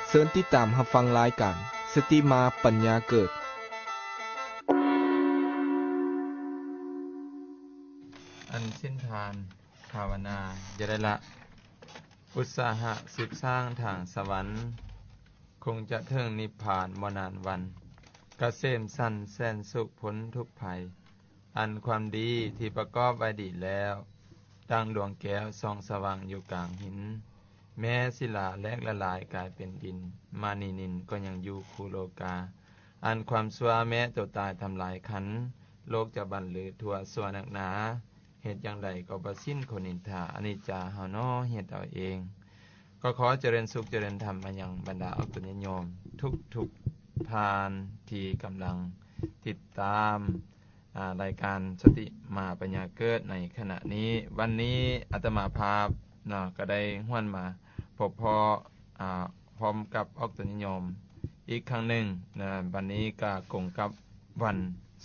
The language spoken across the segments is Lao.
ເຊີນຕິດຕາມຮັບຟັງລາຍການ ສະຕິມາປັນຍາເກີດ. ອັນສິນທານພາວະນາ ຢ່າໄດ້ລະອຸດສາຫະສືບສ້າງທາງສະຫວັນ ຄົງຈະເຖິງນິບພານບໍ່ນານວັນ ກະເສມສັນແສນສຸກພົ້ນທຸກໄພ. ອັນຄວາມດີທີ່ປະກອບໄວ້ດີແລ້ວ ດັ່ງດວງແກ້ວສ່ອງສະຫວ່າງຢູ່ກາງຫີນ ແມ້ສິລາແຫຼກລະລາຍກາຍເປັນດິນ ມະນີນິນກໍຍັງຢູ່ຄູ່ໂລກາ. ອັນຄວາມຊົ່ວແມ້ຕົວຕາຍທຳລາຍຄັນ ໂລກຈະບັນລືທົ່ວຊົ່ວນັກໜາ ເຮັດຈັ່ງໃດກໍບໍ່ສິ້ນຄົນນິນທາ ອະນິດຈາເຮົາໜໍ່ເຮັດເອົາເອງ. ກໍຂໍຈະເລີນສຸກຈະເລີນທຳມາຍັງບັນດາອອກຕົນຍາດໂຍມທຸກໆທ່ານທີ່ກຳລັງຕິດຕາມ ອາ ລາຍການສະຕິມາປັນຍາເກີດໃນຂະນະນີ້. ວັນນີ້ອາດຕະມາພາບເນາະ ກໍໄດ້ຫວນມາພົບພໍ້ ອາ ພ້ອມກັບອອກຕົນຍາດໂຍມອີກຄັ້ງໜຶ່ງນະ. ວັນນີ້ກະກົງກັບວັນ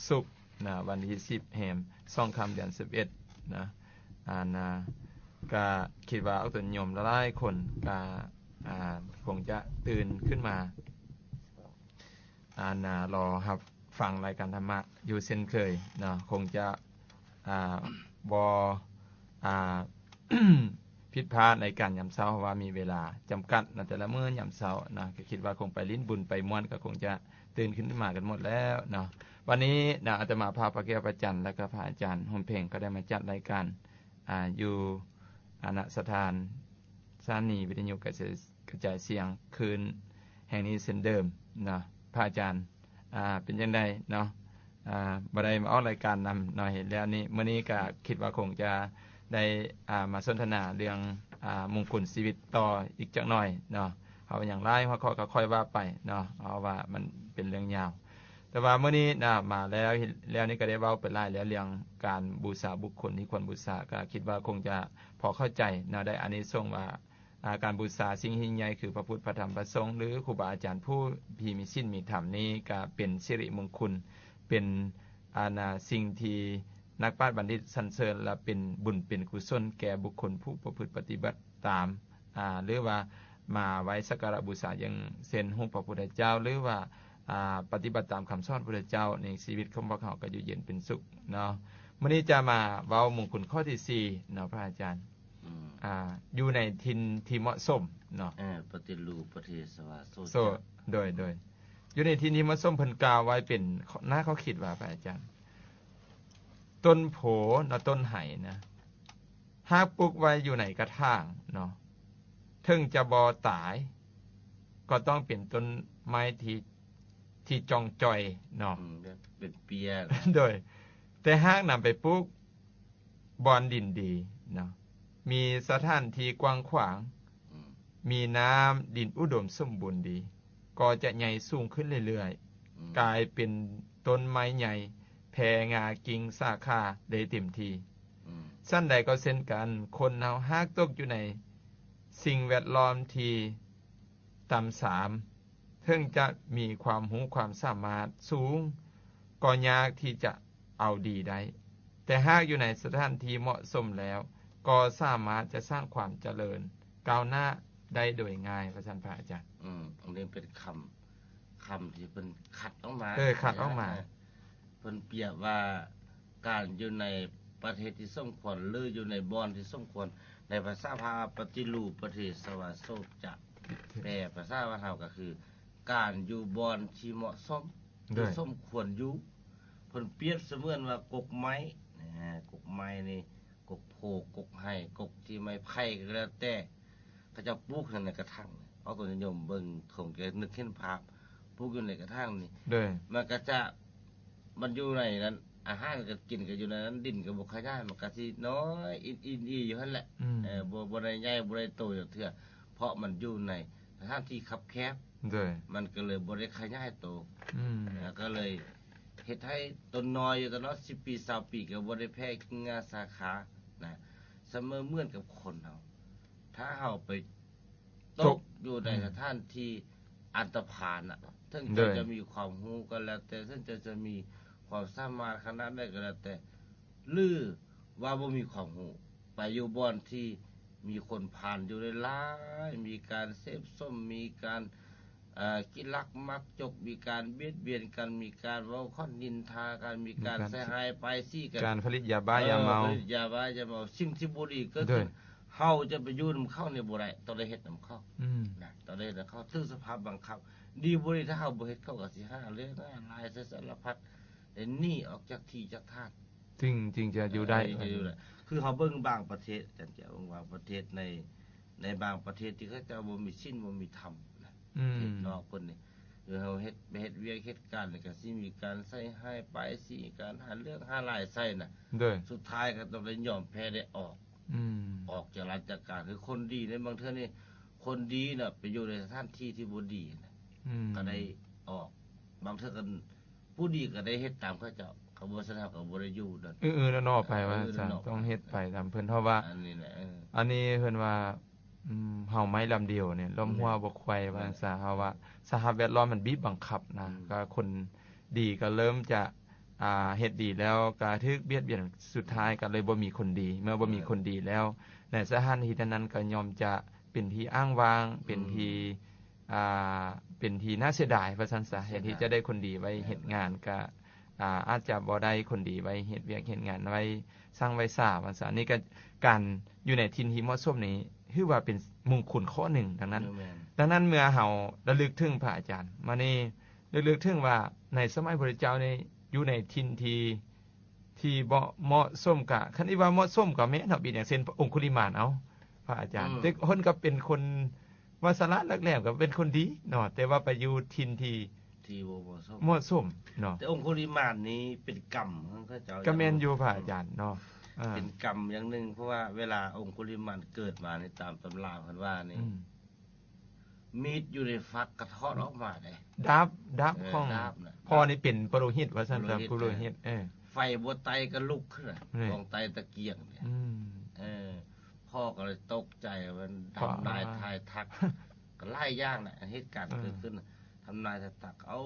ສຸກນະ ວັນທີສິບແຮມສອງຄ່ຳເດືອນສິບເອັດນະ. ອັນນະ ກະຄິດວ່າອອກຕົນຍາດໂຍມຫຼາຍໆຄົນກະ ອາ ຄົງຈະຕື່ນຂຶ້ນມາ ອັນນະ ລໍຮັບ ຟັງລາຍການທຳມະຢູ່ເຊັ່ນເຄີຍເນາະ. ຄົງຈະ ອາ ບໍ່ ອາ ຜິດພາດໃນການຍາມເຊົ້າ ເພາະວ່າມີເວລາຈຳກັດໃນແຕ່ລະມື້ຍາມເຊົ້າເນາະ. ກໍຄິດວ່າຄົງໄປຫຼິ້ນບຸນໄປມ່ວນ ກໍຄົງຈະຕື່ນຂຶ້ນມາກັນໝົດແລ້ວເນາະ. ວັນນີ້ນະ ອາດຕະມາພາບພະແກ້ວພະຈັນ ແລະກະພະອາຈານຮົ່ມເພັງ ກໍໄດ້ມາຈັດລາຍການ ອາ ຢູ່ ອາ ນະສະຖານ ສະຖານີວິທະຍຸກະຈາຍ ກະຈາຍສຽງຄືນແຫ່ງນີ້ເຊັ່ນເດີມເນາະ. ພະອາຈານ ອາ ເປັນຈັ່ງໃດເນາະ? ອາ ບໍ່ໄດ້ມາອອກລາຍການນຳເນາະ ເຫັນແລ້ວນີ້. ມື້ນີ້ກະຄິດວ່າຄົງຈະໄດ້ ອາ ມາສົນທະນາເລື່ອງ ອາ ມຸງຄຸນຊີວິດຕໍ່ອີກຈັກໜ້ອຍເນາະ. ເຮົາຍັງຫຼາຍຫົວຂໍ້ ກໍຄ່ອຍວ່າໄປເນາະ ເພາະວ່າມັນເປັນເລື່ອງຍາວ. ແຕ່ວ່າມື້ນີ້ນະ ມາແລ້ວ ເຫັນແລ້ວນີ້ກໍໄດ້ເວົ້າໄປຫຼາຍແລ້ວ ເລື່ອງການບູຊາບຸກຄົນທີ່ຄວນບູຊາ ກໍຄິດວ່າຄົງຈະພໍເຂົ້າໃຈເນາະ ໄດ້ອານິສົງວ່າ ອາ ການບູຊາສິ່ງທີ່ຍິ່ງໃຫຍ່ຄືພະພຸດ ພະທຳ ພະສົງ ຫຼື ຄູບາອາຈານຜູ້ທີ່ມີສິນມີທຳນີ້ ກະເປັນສິລິມຸງຄຸນ ເປັນ ອັນນະ ສິ່ງທີ່ນັກປາດບັນດິດສັນເສີນ ແລະ ເປັນບຸນເປັນກຸສົນແກ່ບຸກຄົນຜູ້ປະພຶດປະຕິບັດຕາມ ອາ ຫຼືວ່າມາໄຫວ້ສັກກາລະບູຊາ ຢ່າງເຊັ່ນຮູບພະພຸດທະເຈົ້າ ຫຼືວ່າ ອາ ປະຕິບັດຕາມຄຳສອນພະພຸດທະເຈົ້າ ໃນຊີວິດຂອງພວກເຮົາກໍຢູ່ເຢັນເປັນສຸກເນາະ. ມື້ນີ້ຈະມາເວົ້າມຸງຄຸນຂໍ້ທີສີ່ເນາະ ພະອາຈານ. ອືມ ອາ ຢູ່ໃນຖິ່ນທີ່ເໝາະສົມເນາະ. ເອີ ປະຕິຮູປະເທສະວາໂຊ ໂຊ ຈະ ໂດຍ ໂດຍ ຢູ່ໃນຖິ່ນທີ່ເໝາະສົມ ເພິ່ນກ່າວໄວ້ເປັນໜ້າຂໍ້ຄິດວ່າ ພະອາຈານ ຕົ້ນໂພເນາະ ຕົ້ນໄຮນະ ຫາກປູກໄວ້ຢູ່ໃນກະຖາງເນາະ ເຖິງຈະບໍ່ຕາຍ ກໍຕ້ອງເປັນຕົ້ນໄມ້ທີ່ ທີ່ຈ່ອງຈ່ອຍເນາະ. ອືມ ເປັນເປ້ຍ. ໂດຍ ແຕ່ຫາກນຳໄປປູກ ບ່ອນດິນດີເນາະ ມີສະຖານທີ່ກວ້າງຂວາງ ອືມ ມີນ້ຳດິນອຸດົມສົມບູນດີ ກໍຈະໃຫຍ່ສູງຂຶ້ນເລື້ອຍໆ ອືມ ກາຍເປັນຕົ້ນໄມ້ໃຫຍ່ ແຜ່ງ່າກິ່ງສາຂາໄດ້ເຕັມທີ່. ອືມ ສັນໃດກໍເຊັ່ນກັນ ຄົນເຮົາຫາກຕົກຢູ່ໃນສິ່ງແວດລ້ອມທີ່ ຕ່ຳຊາມ ເຖິງຈະມີຄວາມຮູ້ຄວາມສາມາດສູງ ກໍຍາກທີ່ຈະເອົາດີໄດ້, ແຕ່ຫາກຢູ່ໃນສະຖານທີ່ເໝາະສົມແລ້ວ ກໍສາມາດຈະສ້າງຄວາມຈະເລີນກ້າວໜ້າໄດ້ໂດຍງ່າຍ ວ່າຊັ້ນພະອາຈານ. ອືມ ອັນນີ້ເປັນຄຳ ຄຳທີ່ເພິ່ນຄັດອອກມາ. ເອີ ຄັດອອກມາ. ເພິ່ນປຽບວ່າການຢູ່ໃນປະເທດທີ່ສົມຄວນ ຫຼື ຢູ່ໃນບ່ອນທີ່ສົມຄວນ, ໃນພາສາພາ ປະຕິຮູປະເທສະວາໂຊຈະ ແປພາສາບ້ານເຮົາກໍຄື ການຢູ່ບ່ອນທີ່ເໝາະສົມ ໂດຍ ທີ່ສົມຄວນຢູ່. ເພິ່ນປຽບສະເໝືອນວ່າກົກໄມ້ນະ, ກົກໄມ້ນີ້ ກົກໂພ, ກົກໄຮ, ກົກທີ່ໄມ້ໄຜ່ກໍແລ້ວແຕ່ ເຂົາເຈົ້າປູກໃນກະຖາງ. ອອກຕົນຍາດໂຍມເບິ່ງ ຄົງຈະນຶກເຫັນພາບ ປູກຢູ່ໃນກະຖາງນີ້ ໂດຍ ມັນກໍຈະ ມັນຢູ່ໃນນັ້ນ ອາຫານການກິນກໍຢູ່ໃນນັ້ນ, ດິນກໍບໍ່ຂະຫຍາຍ, ມັນກໍຊິນ້ອຍ ອິດອີ່ຢູ່ຫັ້ນແຫຼະ. ອືມ ເອີ ບໍ່ ບໍ່ໄດ້ໃຫຍ່ ບໍ່ໄດ້ໂຕຈັກເທື່ອ ເພາະມັນຢູ່ໃນສະຖານທີ່ຄັບແຄບ. ໂດຍ ມັນກໍເລີຍບໍ່ໄດ້ຂະຫຍາຍໂຕ. ອືມ ແລ້ວກໍເລີຍເຮັດໃຫ້ຕົນນ້ອຍຢູ່ຕະຫຼອດສິບປີ ຊາວປີ ກໍບໍ່ໄດ້ແຜ່ກິ່ງງ່າສາຂານະ. ສະເໝີ ເໝືອນກັບຄົນເຮົາ ຖ້າເຮົາໄປຕົກ ຕົກຢູ່ໃນ ອືມ ສະຖານທີ່ອັນຕະພານນະ, ເຖິງເຈົ້າ ໂດຍ ຈະມີຄວາມຮູ້ກໍແລ້ວແຕ່, ເຖິງເຈົ້າຈະມີຄວາມສາມາດຂະໜາດໃດກໍແລ້ວແຕ່ ຫຼືວ່າບໍ່ມີຄວາມຮູ້, ໄປຢູ່ບ່ອນທີ່ມີຄົນພານຢູ່ຫຼາຍໆ, ມີການເສບສົມ, ມີການ ເອີ ຂີ້ລັກມັກຈົກ ມີການບຽດບຽນກັນ ມີການເວົ້າຄອນນິນທາກັນ ມີການ ມີການ ໃສ່ຮ້າຍປ້າຍສີກັນ ການຜະລິດຢາບ້າ ເອີ ຢາເມົາ ຜະລິດຢາບ້າຢາເມົາ ສິ່ງທີ່ບໍ່ດີເກີດຂຶ້ນ ໂດຍ ເຮົາຈະໄປຢູ່ນຳເຂົານີ້ບໍ່ໄດ້ ຕ້ອງໄດ້ເຮັດນຳເຂົາ ອືມ ນະ ຕ້ອງໄດ້ເຮັດນຳເຂົາ ຖືກສະພາບບັງຄັບ ດີບໍ່ດີ ຖ້າເຮົາບໍ່ເຮັດ ເຂົາກໍຊິຫາເລື່ອງຫາລາຍໃສ່ສາລະພັດ ໄດ້ໜີອອກຈາກທີ່ຈາກຖານ ຈຶ່ງ ຈຶ່ງຈະຢູ່ໄດ້ ເອີ ຈຶ່ງຈະຢູ່ໄດ້ ຄືເຮົາເບິ່ງບາງປະເທດ ຈັ່ງຈະເບິ່ງບາງປະເທດໃນ ໃນບາງປະເທດທີ່ເຂົາເຈົ້າບໍ່ມີສິນບໍ່ມີທຳນະ ອືມ ປະເທດນອກເພິ່ນນີ້ ຄືເຮົາເຮັດ ໄປເຮັດວຽກເຮັດການນີ້ ກໍຊິມີການໃສ່ຮ້າຍປ້າຍສີ ການຫາເລື່ອງຫາລາຍໃສ່ນະ ໂດຍ ສຸດທ້າຍກໍຕ້ອງໄດ້ຍອມແພ້ໄດ້ອອກ ອືມ ອອກຈາກລາຊະການ ຄືຄົນດີໃນບາງເທື່ອນີ້ ຄົນດີນະ ໄປຢູ່ໃນສະຖານທີ່ທີ່ບໍ່ດີນະ ອືມ ກໍໄດ້ອອກ ບາງເທື່ອກໍ ຜູ້ດີກໍໄດ້ເຮັດຕາມເຂົາເຈົ້າ ຄັນບໍ່ຊັ້ນເຮົາກໍບໍ່ໄດ້ຢູ່ນັ້ນ ເອີໆ ເນາະ ໄປວ່າຊັ້ນ ເອີໆ ເນາະ ຕ້ອງເຮັດໄປຕາມເພິ່ນ ເພາະວ່າ ອັນນີ້ແຫຼະ ເອີ ອັນນີ້ເພິ່ນວ່າ ອືມ ເຮົາໄມ້ລຳດຽວນີ້ ລົມຫົວບໍ່ຄວາຍ ແມ່ນ ວ່າຊັ້ນຊະ ເພາະວ່າສະພາບແວດລ້ອມມັນບີບບັງຄັບນະ ອືມ ກໍຄົນດີກໍເລີ່ມຈະ ອ່າ ເຮັດດີແລ້ວກໍຖືກບຽດບຽນ ສຸດທ້າຍກໍເລີຍບໍ່ມີຄົນດີ ເມື່ອບໍ່ມີ ເອີ ຄົນດີແລ້ວ ໃນສະຖານທີ່ນັ້ນໆ ກໍຍ່ອມຈະເປັນທີ່ອ້າງວ້າງ ເປັນທີ່ ອືມ ອ່າ ເປັນທີ່ໜ້າເສຍດາຍວ່າຊັ້ນຊະ ເສຍດາຍ ແທນທີ່ຈະໄດ້ຄົນດີໄວ້ເຮັດງານ ກໍ ອ່າ ອາດຈະບໍ່ໄດ້ຄົນດີໄວ້ເຮັດວຽກເຮັດງານ ໄວ້ສ້າງໄວ້ສາວ່າຊັ້ນ ນີ້ກໍການຢູ່ໃນຖິ່ນທີ່ເໝາະສົມນີ້ ຖືວ່າເປັນມຸງຄຸນຂໍ້ໜຶ່ງ ດັ່ງນັ້ນ ແມ່ນໆ ດັ່ງນັ້ນເມື່ອເຮົາລະລຶກເຖິງພະອາຈານ ມານີ້ລະລຶກເຖິງວ່າໃນສະໄໝພະພຸດທະເຈົ້ານີ້ຢູ່ໃນຖິ່ນທີ່ ທີ່ບໍ່ເໝາະສົມກະ ຄັນທີ່ວ່າເໝາະສົມກໍແມ່ນເນາະ ເປັນຫຍັງ ເຊັ່ນ ອົງຄຸລິມານ ເອົາ ພະອາຈານ ອືມ ແຕ່ເພິ່ນກໍເປັນຄົນວ່າສະຫຼາດຫຼັກແຫຼມ ກໍເປັນຄົນດີເນາະ ແຕ່ວ່າໄປຢູ່ຖິ່ນທີ່ ທີ່ບໍ່ເໝາະສົມ ເໝາະສົມເນາະ ແຕ່ອົງຄຸລິມານນີ້ເປັນກຳຂອງເຂົາເຈົ້າ ກໍແມ່ນຢູ່ ອືມ ພະອາຈານເນາະ ເອີ ເປັນກຳຢ່າງໜຶ່ງ ເພາະວ່າເວລາອົງຄຸລິມານເກີດມານີ້ ຕາມຕຳລາເພິ່ນວ່ານີ້ ອືມ ມີດຢູ່ໃນຝັກກໍຖອດອອກມາເດ້ ດາບ ດາບ ເອີ ຂອງ ດາບນະ ພໍ່ນີ້ເປັນປະໂລຫິດວ່າຊັ້ນ ປະໂລຫິດ ປະໂລຫິດ ເອີ ເອີ ໄຟບໍ່ໄຕກໍລຸກຂຶ້ນນະ ນີ້ ຕ້ອງໄຕຕະກຽງນີ້ ອືມ ເອີ ພໍ່ກໍເລີຍຕົກໃຈວ່າທຳນາຍທາຍທັກ ກໍຫຼາຍຢ່າງນະ ເຫດການ ເອີ ເກີດຂຶ້ນ ທຳນາຍທາຍທັກ ໂອ້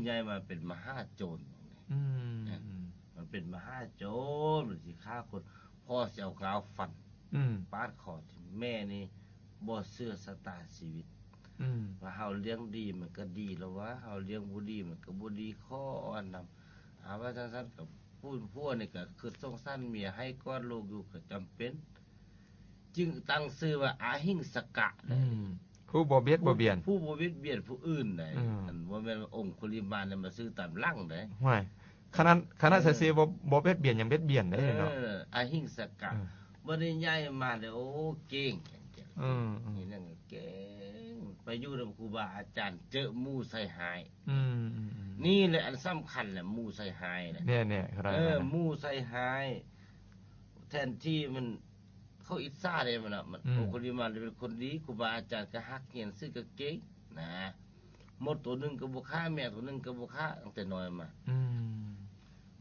ໃຫຍ່ມາເປັນມະຫາໂຈນ ອືມ ເອີ ມັນເປັນມະຫາໂຈນ ມັນຊິຂ້າຄົນ ພໍ່ຊິເອົາງາວຟັນ ອືມ ປາດຄໍ ແມ່ນີ້ບໍ່ເຊື່ອຊະຕາຊີວິດ ອືມ ວ່າເຮົາລ້ຽງດີມັນກໍດີແລ້ວວະ ເຮົາລ້ຽງບໍ່ດີມັນກໍບໍ່ດີ ຂໍອ່ອນນຳ ອາ ວ່າຈັ່ງຊັ້ນກໍຜູ້ ຜົວນີ້ກໍຄຶດສົງສານເມຍ ໃຫ້ກອດລູກຢູ່ກໍຈຳເປັນ ຈຶ່ງຕັ້ງຊື່ວ່າອະຫິງສະກະ ອືມ ຜູ້ບໍ່ບຽດບໍ່ບຽນ ຜູ້ ຜູ້ບໍ່ບຽດບຽນຜູ້ອື່ນໃດ ອືມ ອັນບໍ່ແມ່ນວ່າອົງຄຸລິມານນີ້ມາຊື່ຕາມຫຼັງໃດ ຫ້ວຍ ຂະໜາດ ຂະໜາດໃສ່ຊື່ບໍ່ ບໍ່ບຽດບຽນຍັງບຽດບຽນໄດ້ເນາະ ເອີ ອະຫິງສະກະ ເອີ ບໍ່ໄດ້ໃຫຍ່ມາເດ້ ໂອ້ ເກັ່ງ ເກັ່ງ ເກັ່ງ ອືມ ເກັ່ງ ໄປຢູ່ນຳຄູບາອາຈານ ເຈີໝູ່ໃສ່ຮ້າຍ ອືມ ນີ້ແຫຼະອັນສຳຄັນແຫຼະ ໝູ່ໃສ່ຮ້າຍນະ ແນ່ໆ ເອີ ໝູ່ໃສ່ຮ້າຍ ແທນທີ່ມັນ ເຂົາອິດສາເດ້ມັນນະ ມັນ ອືມ ໂອຄຸລິມານເປັນຄົນດີ ຄູບາອາຈານກໍຮັກຮຽນ ຊື່ກໍເກັ່ງນະ ມົດໂຕໜຶ່ງກໍບໍ່ຂ້າ ແມງໂຕໜຶ່ງກໍບໍ່ຂ້າ ຕັ້ງແຕ່ນ້ອຍມາ ອືມ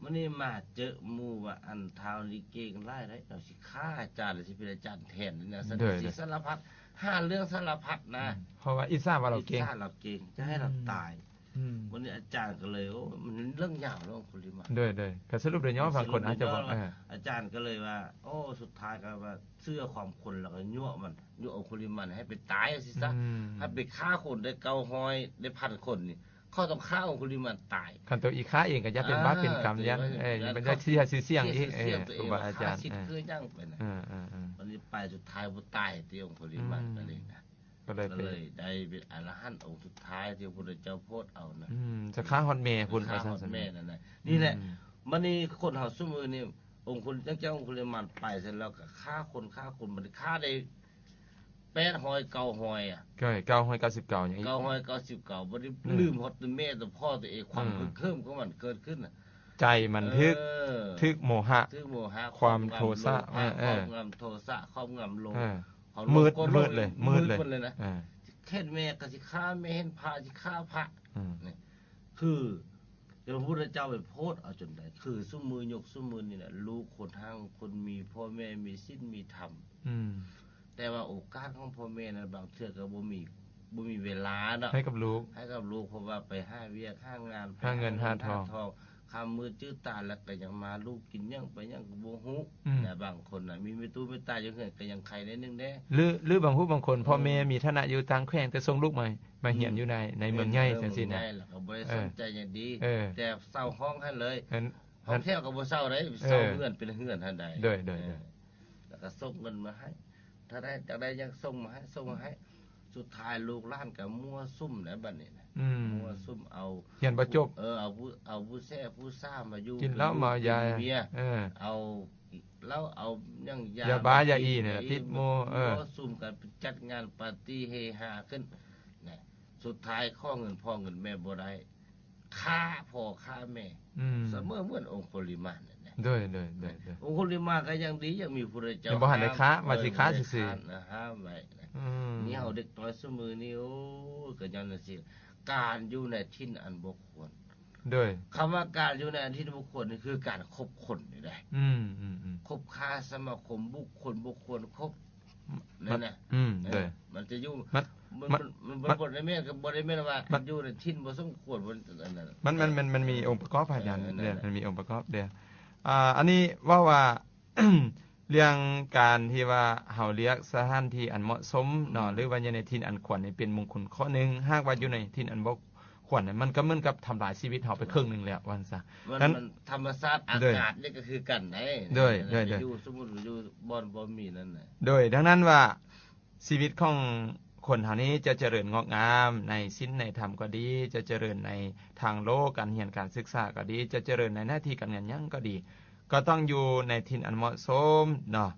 ມື້ນີ້ມາເຈີໝູ່ວ່າ ອັນທ້າວນີ້ເກັ່ງຫຼາຍໃດ໋ ເຮົາຊິຂ້າອາຈານ ແລ້ວຊິເປັນອາຈານແທນນະ ໂດຍ ສາລະພັດ ຫາເລື່ອງສາລະພັດນະ ອືມ ເພາະວ່າອິດສາວ່າລາວເກັ່ງ ອິດສາລາວເກັ່ງ ຈະໃຫ້ລາວຕາຍ ອືມ ມື້ນີ້ອາຈານກໍເລີຍ ໂອ້ ມັນເລື່ອງຍາວເນາະ ໂອຄຸລິມານ ໂດຍໆ ກໍສະຫຼຸບໂດຍຫຍໍ້ ບາງຄົນອາດຈະບໍ່ ເອີ ອາຈານກໍເລີຍວ່າ ໂອ້ ສຸດທ້າຍກໍວ່າ ເຊື່ອຄວາມຄົນ ແລ້ວກໍຍົວະມັນ ຍົວະອົງຄຸລິມານໃຫ້ໄປຕາຍຊີ້ຊະ ອືມ ໃຫ້ໄປຂ້າຄົນໄດ້ເກົ້າຮ້ອຍ ໄດ້ພັນຄົນນີ້ ເຂົາຕ້ອງຂ້າອົງຄຸລິມານຕາຍ ຄັນໂຕອີກຂ້າເອງກໍຢ່າເປັນບາບເປັນກຳ ເອີ ຢ່າ ເອີ ມັນຈະເສຍຊື່ສຽງອີກ ເສຍຊື່ສຽງຕົວເອງ ເອີ ຄູບາອາຈານ ຂ້າສິດຄືຫຍັງໄປນະ ເອີໆໆ ມັນໄປສຸດທ້າຍບໍ່ຕາຍຕິອົງຄຸລິມານ ອືມ ກໍເລີຍນະ ກໍເລີຍໄປ ກໍເລີຍໄດ້ເປັນອະລະຫັນອົງສຸດທ້າຍທີ່ພະພຸດທະເຈົ້າໂພດເອົານະ ອືມ ຈະຂ້າຮອດແມ່ພຸ້ນ ຂ້າຮອດແມ່ນັ້ນນະ ອືມ ນີ້ແຫຼະ ບັດນີ້ຄົນເຮົາຊຸມື້ນີ້ ອົງຄຸ ຈັ່ງ ຈັງອົງຄຸລິມານໄປເສັດແລ້ວກໍຂ້າຄົນ ຂ້າຄົນ ບັດນີ້ຂ້າໄດ້ແປດຮ້ອຍ ເກົ້າຮ້ອຍ ອະ ເກົ້າ ເກົ້າຮ້ອຍເກົ້າສິບເກົ້າ ຫຍັງອີກ ເກົ້າຮ້ອຍເກົ້າສິບເກົ້າ ບັດນີ້ ອືມ ລືມຮອດແມ່ແຕ່ພໍ່ຕົວເອງ ຄວາມ ອືມ ເພິ່ງເພີ່ມຂອງມັນເກີດຂຶ້ນນະ ໃຈມັນຖືກ ເອີ ຖືກໂມຫະ ຖືກໂມຫະ ຄວາມໂທສະ ຄວາມໂລພະ ເອີ ຄວາມງຳໂທສະ ຄວາມງຳໂລພະ ເອີ ມືດ ມືດເລີຍ ມືດເລີຍ ມືດເລີຍນະ ເອີ ເຫັນແມ່ກໍຊິຂ້າ ແມ່ເຫັນພະຊິຂ້າພະ ອືມ ນີ້ ຄື ແຕ່ພະພຸດທະເຈົ້າໄປໂພດເອົາຈົນໄດ້ ຄືຊຸມື້ຍຸກຊຸມື້ນີ້ນະ ລູກຄົນຮັ່ງຄົນມີ ພໍ່ແມ່ມີສິນມີທຳ ອືມ ແຕ່ວ່າໂອກາດຂອງພໍ່ແມ່ນັ້ນ ບາງເທື່ອກໍບໍ່ມີ ບໍ່ມີເວລາເນາະ ໃຫ້ກັບລູກ ໃຫ້ກັບລູກ ເພາະວ່າໄປຫາວຽກຫາງານ ຫາເງິນຫາທອງ ຫາເງິນຫາທອງ ຄ່ຳມືດຈື່ຕາແລ້ວກໍຍັງມາ ລູກກິນຫຍັງໄປຫຍັງກໍບໍ່ຮູ້ ອືມ ນະ. ບາງຄົນນະ ມີແມ່ຕູ້ແມ່ຕາຢູ່ເຮືອນກໍຍັງໄຄໜ້ອຍໜຶ່ງແດ່ ຫຼື ຫຼືບາງຜູ້ບາງຄົນ ເອີ ພໍ່ແມ່ມີຖານະຢູ່ຕ່າງແຂວງ ແຕ່ສົ່ງລູກມາ ມາຮຽນ ອືມ ຢູ່ໃນ ໃນເມືອງໃຫຍ່ ແມ່ນ ຈັ່ງຊີ້ນະ ເມືອງໃຫຍ່ ແລ້ວກໍບໍ່ໄດ້ ເອີ ສົນໃຈຫຍັງດີ ເອີ ແຕ່ເຊົ່າຫ້ອງຫັ້ນເລີຍ ເອີ ຫ້ອງແຖວກໍບໍ່ເຊົ່າໄດ້ ເອີ ເຊົ່າເຮືອນເປັນເຮືອນຫັ້ນໃດ ໂດຍ ໂດຍ ເອີ ໂດຍ ແລ້ວກໍສົ່ງເງິນມາໃຫ້ ຖ້າໄດ້ ຈັກໄດ້ຫຍັງສົ່ງມາໃຫ້ ສົ່ງມາໃຫ້ ສຸດທ້າຍລູກຫຼານກໍມົ້ວສຸມແລ້ວບັດນີ້ນະ ອືມ ມົ້ວສຸມເອົາ ຮຽນບໍ່ຈົບ ເອີ ເອົາຜູ້ ເອົາຜູ້ແຊຜູ້ຊາມາຢູ່ ກິນເຫຼົ້າເມົາຢາ ກິນເບຍ ເອີ ເອົາເຫຼົ້າ ເອົາຫຍັງ ຢາ ຢາບ້າ ຢາອີນະ ຕິດໝູ່ ເອີ ມົ້ວສຸມກັນ ຈັດງານປາຕີ້ເຮຮາຂຶ້ນນະ ສຸດທ້າຍຂໍເງິນພໍ່ເງິນແມ່ບໍ່ໄດ້ ຂ້າພໍ່ຂ້າແມ່ ອືມ ສະເໝີເໝືອນອົງຄຸລິມານນັ້ນແຫຼະ ໂດຍ ໂດຍ ໂດຍ ໂດຍ ອົງຄຸລິມານກໍຍັງດີ ຍັງມີພະພຸດທະເຈົ້າ ຍັງບໍ່ທັນໄດ້ຂ້າ ຫ້າມ ວ່າຊິຂ້າ ເອີ ບໍ່ໄດ້ ຊື່ໆ ຂ້ານະ ຫ້າມໄວ້ນະ ອືມ ນີ້ເຮົາເດັກນ້ອຍຊຸມື້ນີ້ ໂອ້ຍ ກໍຍ້ອນຈັ່ງຊີ້ ການຢູ່ໃນຖິ່ນອັນບໍ່ຄວນ ໂດຍ ຄຳວ່າການຢູ່ໃນອັນທີ່ບໍ່ຄວນນີ້ ຄືການຄົບຄົນນີ້ແຫຼະ ອືມ ອືມ ອືມ ຄົບຄ້າສະມາຄົມ ບຸກຄົນບໍ່ຄວນຄົບ ອືມ ນັ້ນນະ ອືມ ເອີ ໂດຍ ມັນຈະຢູ່ ມັນ ມັນ ມັນ ມັນ ມັນບໍ່ໄດ້ແມ່ນ ກໍບໍ່ໄດ້ແມ່ນວ່າ ມັນ ຢູ່ໃນຖິ່ນບໍ່ສົມຄວນ ມັນ ອັນນັ້ນ ມັນ ມັນ ມັນ ມັນມີອົງປະກອບ ພະອາຈານ ເອີ ນັ້ນແຫຼະ ເອີ ມັນມີອົງປະກອບເດ້ ອ່າ ອັນນີ້ເວົ້າວ່າ ເລື່ອງການທີ່ວ່າເຮົາເລືອກສະຖານທີ່ອັນເໝາະສົມເນາະ ອືມ ຫຼືວ່າຢູ່ໃນຖິ່ນອັນຄວນນີ້ ເປັນມຸງຄຸນຂໍ້ໜຶ່ງ. ຫາກວ່າຢູ່ໃນຖິ່ນອັນບໍ່ຄວນນັ້ນ ມັນກໍເໝືອນກັບທຳລາຍຊີວິດເຮົາໄປເຄິ່ງໜຶ່ງແລ້ວ ວ່າຊັ້ນຊະ. ມັນ ນັ້ນ ມັນທຳມະຊາດ ອາ ໂດຍ ກາດນີ້ກໍຄືກັນໄດ໋ ໂດຍ ໂດຍ ໂດຍ ຢູ່ ສົມມຸດຢູ່ບ່ອນບໍ່ມີນັ້ນນະ ໂດຍ ດັ່ງນັ້ນວ່າ ຊີວິດຂອງຄົນເຮົານີ້ຈະຈະເລີນງອກງາມໃນສິນໃນທຳກໍດີ, ຈະຈະເລີນໃນທາງໂລກ, ການຮຽນການສຶກສາກໍດີ, ຈະຈະເລີນໃນໜ້າທີ່ການງານຫຍັງກໍດີ, ກໍຕ້ອງຢູ່ໃນຖິ່ນອັນເໝາະສົມເນາະ,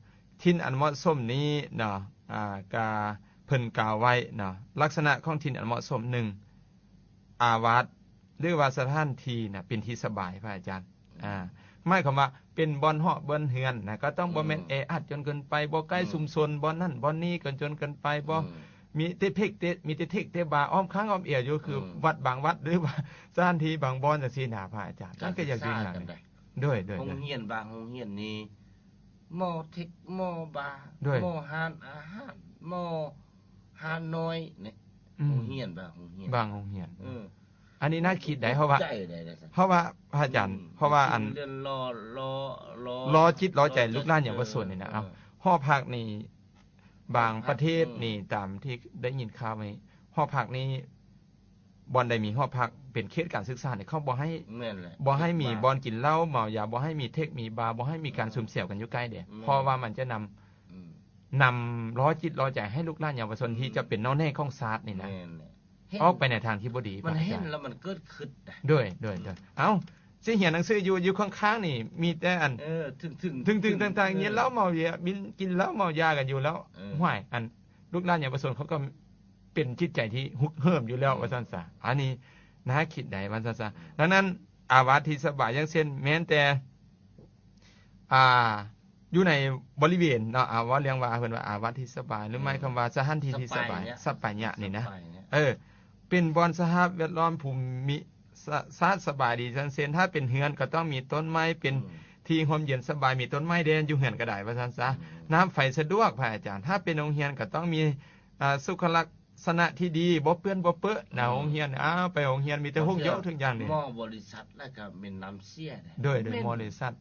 ຖິ່ນອັນເໝາະສົມນີ້ເນາະ ອາ ກະເພິ່ນກ່າວໄວ້ເນາະ, ລັກສະນະຂອງຖິ່ນອັນເໝາະສົມ ໜຶ່ງ ອາວາດ ຫຼືວ່າສະຖານທີ່ນະເປັນທີ່ສະບາຍ ພະອາຈານ. ອືມ ອາ ໝາຍຄວາມວ່າເປັນບ່ອນເຫາະບ່ອນເຮືອນນະ ກໍຕ້ອງ ອືມ ບໍ່ແມ່ນແອອັດຈົນເກີນໄປ, ບໍ່ໃກ້ ອືມ ຊຸມຊົນບ່ອນນັ້ນບ່ອນນີ້ກັນຈົນເກີນໄປ, ບໍ່ ອືມ ມີແຕ່ເພັກແຕ່ ມີແຕ່ເທັກແຕ່ບາອ້ອມຂ້າງອ້ອມແອຢູ່ ຄື ອືມ ວັດບາງວັດ ຫຼືວ່າສະຖານທີ່ບາງບ່ອນຈັ່ງຊີ້ນະ ພະອາຈານ. ມັນກໍຢາກຢູ່ຢ່າງນັ້ນ. ໂດຍ ໂດຍ ໂດຍ ໂຮງຮຽນບາງໂຮງຮຽນນີ້ ມໍເທັກ ມໍບາ ໂດຍ ມໍຮ້ານອາຫານ ມໍຮ້ານນ້ອຍນີ້ ອືມ ໂຮງຮຽນບາງໂຮງຮຽນ ບາງໂຮງຮຽນ ເອີ ອັນນີ້ໜ້າຄິດໄດ໋ ເພາະວ່າ ເພາະວ່າ ພະອາຈານ ອືມ ເພາະວ່າອັນ ເລື່ອງລໍ ລໍ ລໍ ລໍຈິດລໍໃຈລູກຫຼານເຍົາວະຊົນນີ້ນະ. ເອີ ເອົາ ຫໍພັກນີ້ ບາງປະເທດນີ້ ອືມ ຕາມທີ່ໄດ້ຍິນຂ່າວນີ້ ຫໍພັກນີ້ ບ່ອນໃດມີຫໍພັກເປັນເຂດການສຶກສານີ້ ເຂົາບໍ່ໃຫ້ ແມ່ນແຫຼະ ບໍ່ໃຫ້ມີບ່ອນກິນເຫຼົ້າເມົາຢາ, ບໍ່ໃຫ້ມີເທັກມີບາ, ບໍ່ໃຫ້ມີການ ອືມ ສຸມເສວກັນຢູ່ໃກ້ເດ້ ອືມ ເພາະວ່າມັນຈະນຳ ອືມ ນຳຫຼໍ່ຈິດຫຼໍ່ໃຈໃຫ້ລູກຫຼານເຍົາວະຊົນ ອືມ ທີ່ຈະເປັນໜໍ່ແໜ່ຂອງຊາດນີ້ນະ ແມ່ນແຫຼະ ອອກໄປໃນທາງທີ່ບໍ່ດີ. ມັນເຫັນແລ້ວມັນເກີດຄຶດໄດ໋. ໂດຍ ໂດຍ ອືມ ໂດຍ ເອົ້າ ຊິຮຽນໜັງສືຢູ່ ຢູ່ຂ້າງໆນີ້ ມີແຕ່ອັນ ເອີ ເຖິງໆ ເຖິງໆຕ່າງໆ ກິນເຫຼົ້າເມົາຢາ ກິນເຫຼົ້າເມົາຢາກັນຢູ່ແລ້ວ ເອີ ຫ້ວຍ ອັນ ລູກຫຼານເຍົາວະຊົນເຂົາກໍເປັນຈິດໃຈທີ່ຮຸກເຫິມຢູ່ແລ້ວ ອືມ ວ່າຊັ້ນຊະ. ອັນນີ້ໜ້າຄິດໄດ໋ ວ່າຊັ້ນຊະ. ອືມ ດັ່ງນັ້ນ ອາວາດທີ່ສະບາຍ ຢ່າງເຊັ່ນ ແມ່ນແຕ່ ອ່າ ຢູ່ໃນບໍລິເວນເນາະ ອ່າ ເວົ້າເລື່ອງວ່າ ເພິ່ນວ່າອາວາດທີ່ສະບາຍ ຫຼື ອືມ ໝາຍຄວາມວ່າສະຖານທີ່ທີ່ສະບາຍ ສະບາຍ ສະປາຍະນີ້ນະ ສະບາຍ ເອີ ເປັນບ່ອນສະພາບແວດລ້ອມພູມິສາດສະບາຍດີ ເຊັ່ນ ຖ້າເປັນເຮືອນກໍຕ້ອງມີຕົ້ນໄມ້ເປັນ ອືມ ທີ່ຮົ່ມເຢັນສະບາຍ ມີຕົ້ນໄມ້ແດ່ຢູ່ເຮືອນກໍໄດ້ ວ່າຊັ້ນຊະ. ອືມ ນ້ຳໄຟສະດວກ ພະອາຈານ. ຖ້າເປັນໂຮງຮຽນກໍຕ້ອງມີ ອ່າ ສຸຂະລັກສະນະທີ່ດີ ບໍ່ເປື້ອນບໍ່ເປິນະ ອືມ ໂຮງຮຽນ. ອ້າວ ໄປໂຮງຮຽນມີແຕ່ຫົກເຍົກທຸກຢ່າງນີ້ ໝໍບໍລິສັດ ແລ້ວກໍເປັນນ້ຳເສຍເດ້. ໂດຍ ໂດຍ ໝໍບໍລິສັດ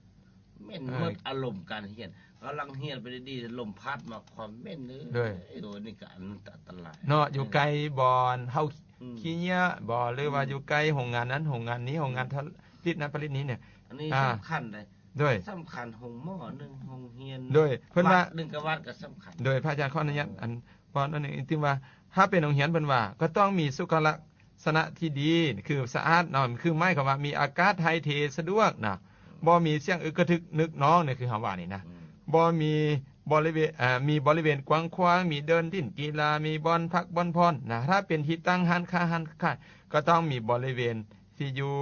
ເໝັນ ເອີ ໝົດອາລົມການຮຽນ ກຳລັງຮຽນໄປດີໆ ລົມພັດມາຄວາມເໝັນເລີຍ. ໂດຍ ໂອ້ ນີ້ກໍອັນຕະລາຍເນາະ ຢູ່ໃກ້ບ່ອນເຮົາ ອືມ ຂີ້ເຫຍື້ອບໍ ຫຼືວ່າ ອືມ ຢູ່ໃກ້ໂຮງງານນັ້ນໂຮງງານນີ້ ໂຮງງານ ອືມ ຜະລິດນັ້ນຜະລິດນີ້ເນຍ. ອັນນີ້ ອ່າ ສຳຄັນເດ້. ໂດຍ ສຳຄັນ ໂຮງໝໍໜຶ່ງ ໂຮງຮຽນ ໂດຍ ເພິ່ນວ່າ ວັດໜຶ່ງກັບວັດກໍສຳຄັນ. ໂດຍ ພະອາຈານ ຂໍອະນຸຍາດ ອືມ ອັນ ເວົ້າໜ້ອຍໜຶ່ງ ທີ່ວ່າ ຖ້າເປັນໂຮງຮຽນ ເພິ່ນວ່າກໍຕ້ອງມີສຸຂະລັກສະນະທີ່ດີ ຄືສະອາດເນາະ ຄືໝາຍຄວາມວ່າມີອາກາດຖ່າຍເທສະດວກນະ ອືມ ບໍ່ມີສຽງອຶກກະທຶກນຶກນອງນີ້ ຄືເຮົາວ່ານີ້ນະ ອືມ ບໍ່ມີບໍລິເວນ ເອີ ມີບໍລິເວນກວ້າງຂວາງ ມີເດີ່ນຫຼິ້ນກິລາ ມີບ່ອນພັກບ່ອນຜ່ອນນະ. ຖ້າເປັນທີ່ຕັ້ງຮ້ານຄ້າຮ້ານຂາຍ ກໍຕ້ອງມີບໍລິເວນທີ່ຢູ່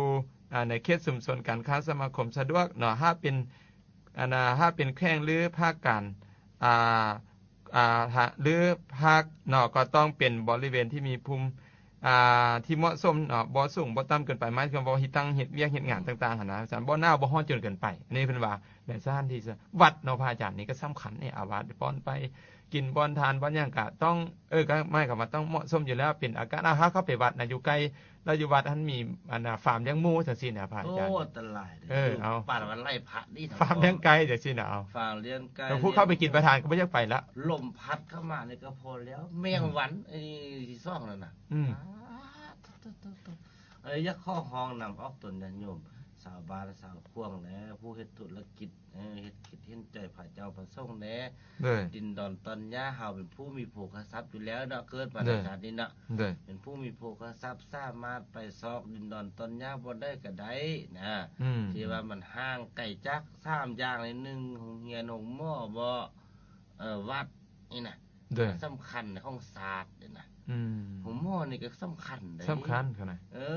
ອ່າ ໃນເຂດຊຸມຊົນການຄ້າສະມາຄົມສະດວກເນາະ. ຖ້າເປັນ ອັນນ່າ ຖ້າເປັນແຂວງ ຫຼື ພາກການ ອ່າ ອ່າ ຫາ ຫຼື ພາກເນາະ ກໍຕ້ອງເປັນບໍລິເວນທີ່ມີພູມ ອ່າ ທີ່ເໝາະສົມເນາະ ບໍ່ສູງບໍ່ຕ່ຳເກີນໄປ ໝາຍເຖິງວ່າທີ່ຕັ້ງເຮັດວຽກເຮັດງານ ອືມ ຕ່າງໆ ຫັ້ນນະ ບໍ່ໜາວບໍ່ຮ້ອນຈົນເກີນໄປ. ອັນນີ້ເພິ່ນວ່າໃນສະຖານທີ່ ວັດເນາະ ພະອາຈານ ນີ້ກໍສຳຄັນເດ້ ອາວາດບ່ອນໄປ ກິນບ່ອນທານບ່ອນຫຍັງກະຕ້ອງ ເອີ ກໍໝາຍຄວາມວ່າຕ້ອງເໝາະສົມຢູ່ແລ້ວ ເປັນອາກາດ ເອົາ ເຮົາເຂົ້າໄປວັດນະ ຢູ່ໃກ້ ແລ້ວຢູ່ວັດຫັ້ນມີ ອັນນ່າ ຟາມລ້ຽງໝູຈັ່ງຊີ້ນະ ພະອາຈານ. ໂອ້ ອັນຕະລາຍເດີ ເອີ ເອົາ ປານວ່າໄລ່ພະນີ້ ຟາມລ້ຽງໄກ່ຈັ່ງຊີ້ນະ ເອົາ ຟາມລ້ຽງໄກ່ ແລ້ວຜູ້ເຂົ້າໄປກິນປະທານກໍບໍ່ຢາກໄປລະ ລົມພັດເຂົ້າມານີ້ກໍພໍແລ້ວ ແມງວັນ ອືມ ອັນນີ້ທີ່ສອງແລ້ວນະ ອືມ ອາ ໂທ້ໆໆ ເອີ ຢາກຂໍຮ້ອງນຳອອກຕົນຍາດໂຍມ ຊາວບ້ານຊາວຂວງແດ່ ຜູ້ເຮັດທຸລະກິດ ເອີ ເຮັດຄິດເຫັນໃຈພະເຈົ້າພະສົງແດ່ ດິນດອນຕອນຫຍ້າ ເຮົາເປັນຜູ້ມີໂພຄະຊັບຢູ່ແລ້ວເນາະ ເກີດມາໃນຊາດນີ້ເນາະ ເປັນຜູ້ມີໂພຄະຊັບ ສາມາດໄປຊອກດິນດອນຕອນຫຍ້າບ່ອນໃດກໍໄດ້ນະ ອືມ ທີ່ວ່າມັນຫ່າງໄກຈາກສາມຢ່າງນີ້ ໜຶ່ງ ໂຮງຮຽນ ໂຮງໝໍບໍ ເອີ ວັດ ນີ້ນະ ໂດຍ ສຳຄັນຂອງຊາດນີ້ນະ ອືມ ໂຮງໝໍນີ້ກໍສຳຄັນເດ້ ສຳຄັນຂະໜາດ ເອີ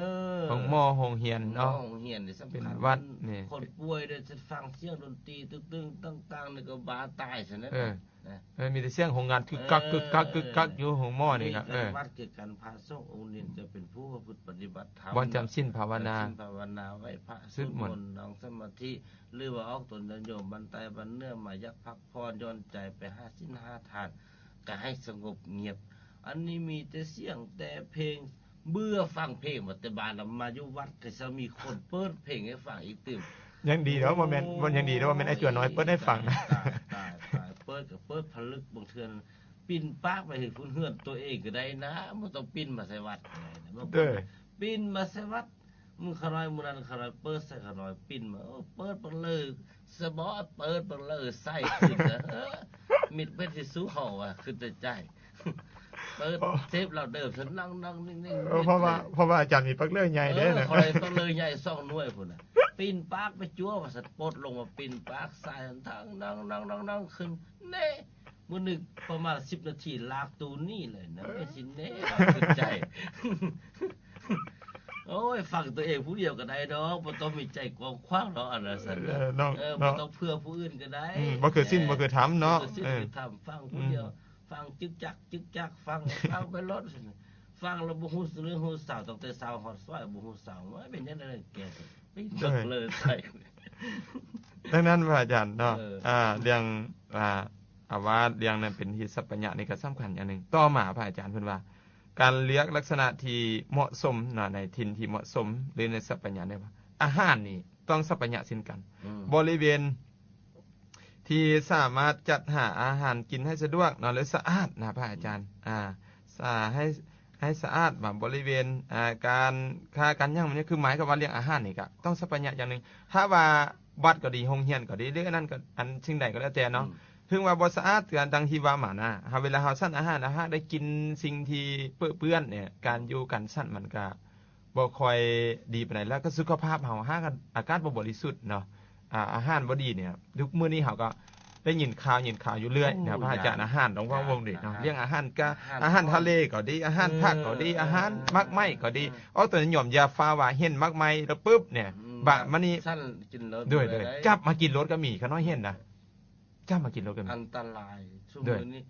ໂຮງໝໍ ໂຮງຮຽນເນາະ ໂຮງໝໍ ໂຮງຮຽນນີ້ສຳຄັນ ເປັນວັດນີ້ ຄົນປ່ວຍໄດ້ຟັງສຽງດົນຕີຕຶກໆຕ່າງໆນີ້ກໍບ້າຕາຍຊັ້ນນະ ເອີ ນະ ເອີ ມີແຕ່ສຽງໂຮງງານກຶກກັກ ກຶກກັກ ກຶກກັກຢູ່ໂຮງໝໍນີ້ກໍ ມີແຕ່ ເອີ ວັດຄືກັນ ພະສົງອົງນີ້ຈະເປັນຜູ້ປະພຶດປະຕິບັດທຳ ບ່ອນຈຳສິນພາວະນາ ຈຳສິນພາວະນາ ໄຫວ້ພະ ສວດມົນ ນັ່ງສະມາທິ ຫຼືວ່າອອກຕົນຍາດໂຍມບ້ານໃຕ້ບ້ານເໜືອມາ ຢາກພັກຜ່ອນຢ່ອນໃຈ ໄປຫາສິນຫາທານ ກໍໃຫ້ສະຫງົບງຽບ ອັນນີ້ມີແຕ່ສຽງແຕ່ເພງ ເບື່ອຟັງເພງ ວ່າແຕ່ບ້ານລະ ມາຢູ່ວັດກໍຈະມີຄົນເປີດເພງໃຫ້ຟັງອີກຕື່ມ ຍັງດີເນາະ ບໍ່ແມ່ນ ຍັງດີເນາະ ບໍ່ແມ່ນໄອ້ຕົວນ້ອຍເປີດໃຫ້ຟັງ ຕາຍ ຕາຍ ຕາຍ ເປີດກໍເປີດຜະລຶກ ບາງເທື່ອປິ່ນປາກໄປເຫັນພຸ້ນ ເຮືອນຕົວເອງກໍໄດ້ນະ ບໍ່ຕ້ອງປິ່ນມາໃສ່ວັດກໍໄດ້ນະ ບາງຄົນ ເອີ ປິ່ນມາໃສ່ວັດ ມື້ຂະນ້ອຍ ມື້ນັ້ນຂະນ້ອຍເປີດໃສ່ຂະນ້ອຍ ປິ່ນມາ ເອີ ເປີດບັກເລີ ສະເບາະ ເປີດບັກເລີໃສ່ຂຶ້ນນະ ເອີ ມິດເປັນທີ່ສູ້ເຮົາວ່າ ຄິດໃນໃຈ ເປີດເຊບລາວເດີມ ສະນັ່ງນັ່ງນິ່ງໆ ເອີ ເພາະວ່າ ເພາະວ່າອາຈານມີປັກເລີໃຫຍ່ເດ້ ເອີ ນະ ເຂົາໄດ້ປັກເລີໃຫຍ່ສອງໜ່ວຍພຸ້ນນະ ປິ່ນປາກໄປຈົວວ່າຊັ້ນ ປົດລົງມາປິ່ນປາກໃສ່ ນັ່ງນັ່ງນັ່ງນັ່ງຂຶ້ນ ແນ່ ມື້ໜຶ່ງປະມານສິບນາທີ ລາກຕູໜີເລີຍນະ ເອີ ແມ່ຊິແນ່ ຄິດໃຈ ໂອ້ຍ ຟັງຕົວເອງຜູ້ດຽວກໍໄດ້ດອກ ບໍ່ຕ້ອງມີໃຈກວ້າງຂວາງດອກ ອັນນັ້ນຊັ້ນ ເອີ ເນາະ ເອີ ເນາະ ບໍ່ຕ້ອງເພື່ອຜູ້ອື່ນກໍໄດ້ ອືມ ບໍ່ຄືສິນ ເອີ ບໍ່ຄືທຳເນາະ ບໍ່ຄືສິນ ເອີ ບໍ່ຄືທຳ ຟັງຜູ້ດຽວ ອືມ ຟັງຈຶກຈັກ ຈຶກຈັກ ຟັງ ຟັງໄປໂລດ ຟັງແລ້ວບໍ່ຮູ້ເລື່ອງຮູ້ສາວ ຕັ້ງແຕ່ເຊົ້າຮອດສວຍ ບໍ່ຮູ້ສາວ ໂອ້ຍ ເປັນຈັ່ງໃດແກ ເລີຍໃສ່ ດັ່ງນັ້ນ ພະອາຈານເນາະ ເອີ ອ່າ ເລື່ອງ ອ່າ ອາວາດ ເລື່ອງນັ້ນເປັນທີ່ສັບປະຍະນີ້ກໍສຳຄັນຢ່າງໜຶ່ງ ຕໍ່ມາພະອາຈານເພິ່ນວ່າ ການເລືອກລັກສະນະທີ່ເໝາະສົມເນາະ ໃນຖິ່ນທີ່ເໝາະສົມ ຫຼືໃນສັບປະຍະນີ້ ອາຫານນີ້ຕ້ອງສັບປະຍະເຊັ່ນກັນ ອືມ ບໍລິເວນທີ່ສາມາດຈັດຫາອາຫານກິນໃຫ້ສະດວກເນາະ ແລະ ສະອາດນະ ພະອາຈານ ອືມ ອ່າ ສະ ໃຫ້ ໃຫ້ສະອາດ ບາງບໍລິເວນ ອ່າ ການຄ້າການຫຍັງ ມັນຄືໝາຍຄວາມວ່າເລື່ອງອາຫານນີ້ກະຕ້ອງສັບປະຍະຢ່າງໜຶ່ງ ຖ້າວ່າວັດກໍດີ ໂຮງຮຽນກໍດີ ຫຼືອັນນັ້ນກໍ ອັນສິ່ງໃດກໍແລ້ວແຕ່ເນາະ ອືມ ເຖິງວ່າບໍ່ສະອາດ ຄືດັ່ງທີ່ວ່າມານະ ເຮົາ ເວລາເຮົາສັນອາຫານ ຖ້າຫາກໄດ້ກິນສິ່ງທີ່ເປິເປື້ອນນີ້ ການຢູ່ການສັນມັນກະບໍ່ຄ່ອຍດີປານໃດ ແລ້ວກໍສຸຂະພາບເຮົາ ຫາກອາກາດບໍ່ບໍລິສຸດເນາະ ອາ ອາຫານບໍ່ດີນີ້ ທຸກມື້ນີ້ເຮົາກໍ ໄດ້ຍິນຂ່າວ ຍິນຂ່າວຢູ່ເລື້ອຍນະ ໂອ້ ພະອາຈານ ອາຫານຕ້ອງເວົ້າເບິ່ງເດເນາະ ເລື່ອງອາຫານກະ ອາຫານທະເລກໍດີ ອາຫານຜັກກໍດີ ເອີ ອາຫານໝາກໄມ້ກໍດີ ເອີ ອອກຕົນຍາດໂຍມ ຢ່າຟ້າວວ່າເຫັນໝາກໄມ້ແລ້ວປຶບນີ້ ອືມ ບາດມານີ້ ໂດຍ ໂດຍ ຈັບມາກິນໂລດກໍມີ ຂະນ້ອຍເຫັນນະ ຈັບມາກິນໂລດກໍມີ ອັນຕະລາຍ ຊຸມມື້ນີ້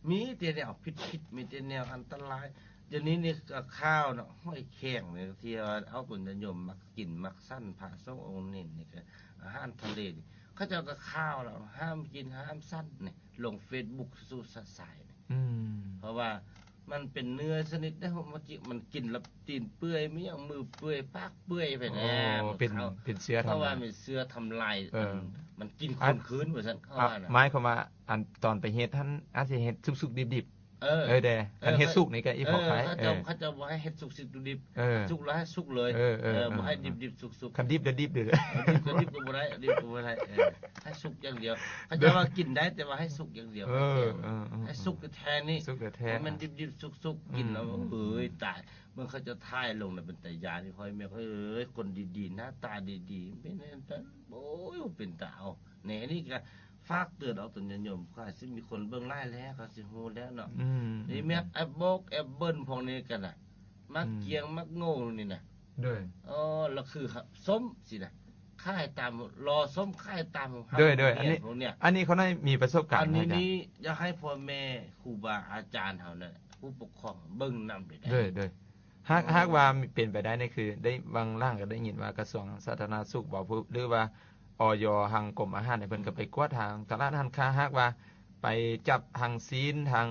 ມີແຕ່ແນວຜິດໆ ມີແຕ່ແນວອັນຕະລາຍ ດຽວນີ້ນີ້ກໍຂ່າວເນາະ ຫ້ອຍແຂງນີ້ ທີ່ວ່າເອົາຕົນຍາດໂຍມມັກກິນມັກສັນ ພະສົງອົງເໜັນນີ້ ກໍອາຫານທະເລນີ້ ເຂົາເຈົ້າກໍຂ່າວແລ້ວ ຫ້າມກິນຫ້າມສັນນີ້ ລົງເຟສບຸກສຸດໆສາຍໆນີ້ ອືມ ເພາະວ່າມັນເປັນເນື້ອຊະນິດໃດ ມັນກິນ ມັນກິນແລ້ວຕີນເປື່ອຍ ມີຫຍັງມືເປື່ອຍ ປາກເປື່ອຍໄປແລ້ວ ໂອ້ ເປັນ ເປັນເຊື້ອທຳລາຍ ເພາະວ່າມັນເຊື້ອທຳລາຍ ເອີ ອັນ ມັນກິນ ອັນ ຄືນວ່າຊັ້ນ ເຂົາວ່ານະ ໝາຍຄວາມວ່າ ອັນຕອນໄປເຮັດຫັ້ນ ອາດຊິເຮັດສຸກໆດິບໆ ເອີ ເອີ ແດ່ ເອີ ຄັນເຮັດສຸກນີ້ກໍອີ່ພໍຂາຍ ເອີ ເຂົາເຈົ້າ ເອີ ເຂົາເຈົ້າບໍ່ໃຫ້ເຮັດສຸກສິດດິບ ເອີ ສຸກແລ້ວໃຫ້ສຸກເລີຍ ເອີ ເອີ ເອີ ບໍ່ໃຫ້ດິບໆສຸກໆ ຄັນດິບແລ້ວດິບເດີ ດິບກໍດິບກໍບໍ່ໄດ້ ດິບກໍບໍ່ໄດ້ ເອີ ໃຫ້ສຸກຢ່າງດຽວ ເຂົາເຈົ້າວ່າກິນໄດ້ ແຕ່ວ່າໃຫ້ສຸກຢ່າງດຽວ ເອີ ເອີ ເອີ ໃຫ້ສຸກແທ້ໆນີ້ ສຸກແທ້ໆ ບໍ່ແມ່ນດິບໆສຸກໆ ກິນແລ້ວ ອືມ ເອີຍຕາຍ ເບິ່ງເຂົາເຈົ້າຖ່າຍລົງນະ ເປັນຕາຢ້ານ ພໍ່ແມ່ເອີຍ ຄົນດີໆ ໜ້າຕາດີໆ ເປັນຈັ່ງຊັ້ນ ໂອ້ຍ ເປັນຕາເອົາ ແນ່ ອັນນີ້ກໍ ຝາກເຕືອນອອກຕົນຍາດໂຍມ ກໍອາດຊິມີຄົນເບິ່ງຫຼາຍແລ້ວ ເຂົາຊິຮູ້ແລ້ວເນາະ ອືມ ນີ້ແມ່ນແອັບໂບກແອັບເບິນພວກນີ້ກັນນະ ໝາກ ອືມ ກຽງ ໝາກໂງ່ນີ້ນະ ໂດຍ ເອີ ລະຄື ສົ້ມຊີ້ນະ ຂາຍຕາມ ລໍສົ້ມຂາຍຕາມ ໂດຍ ໂດຍ ອັນນີ້ ພວກເນີ້ຍ ອັນນີ້ຂ້ານ້ອຍມີປະສົບການ ອັນນີ້ນີ້ ຢາກໃຫ້ພໍ່ແມ່ ຄູບາອາຈານເຮົານະ ຜູ້ປົກຄອງເບິ່ງນຳເດີ ໂດຍ ໂດຍ ຫາກ ອືມ ຫາກວ່າເປັນໄປໄດ້ນີ້ ຄືໄດ້ຫວ່າງຫຼັງກໍໄດ້ຍິນວ່າກະຊວງສາທາລະນະສຸກບໍ ຫຼືວ່າ ອຢ ທາງກົມອາຫານນີ້ ເພິ່ນກໍໄປກວດທາງຕະຫຼາດຮ້ານຄ້າ ຫາກວ່າ ໄປຈັບທັງຊີ້ນ ທັງ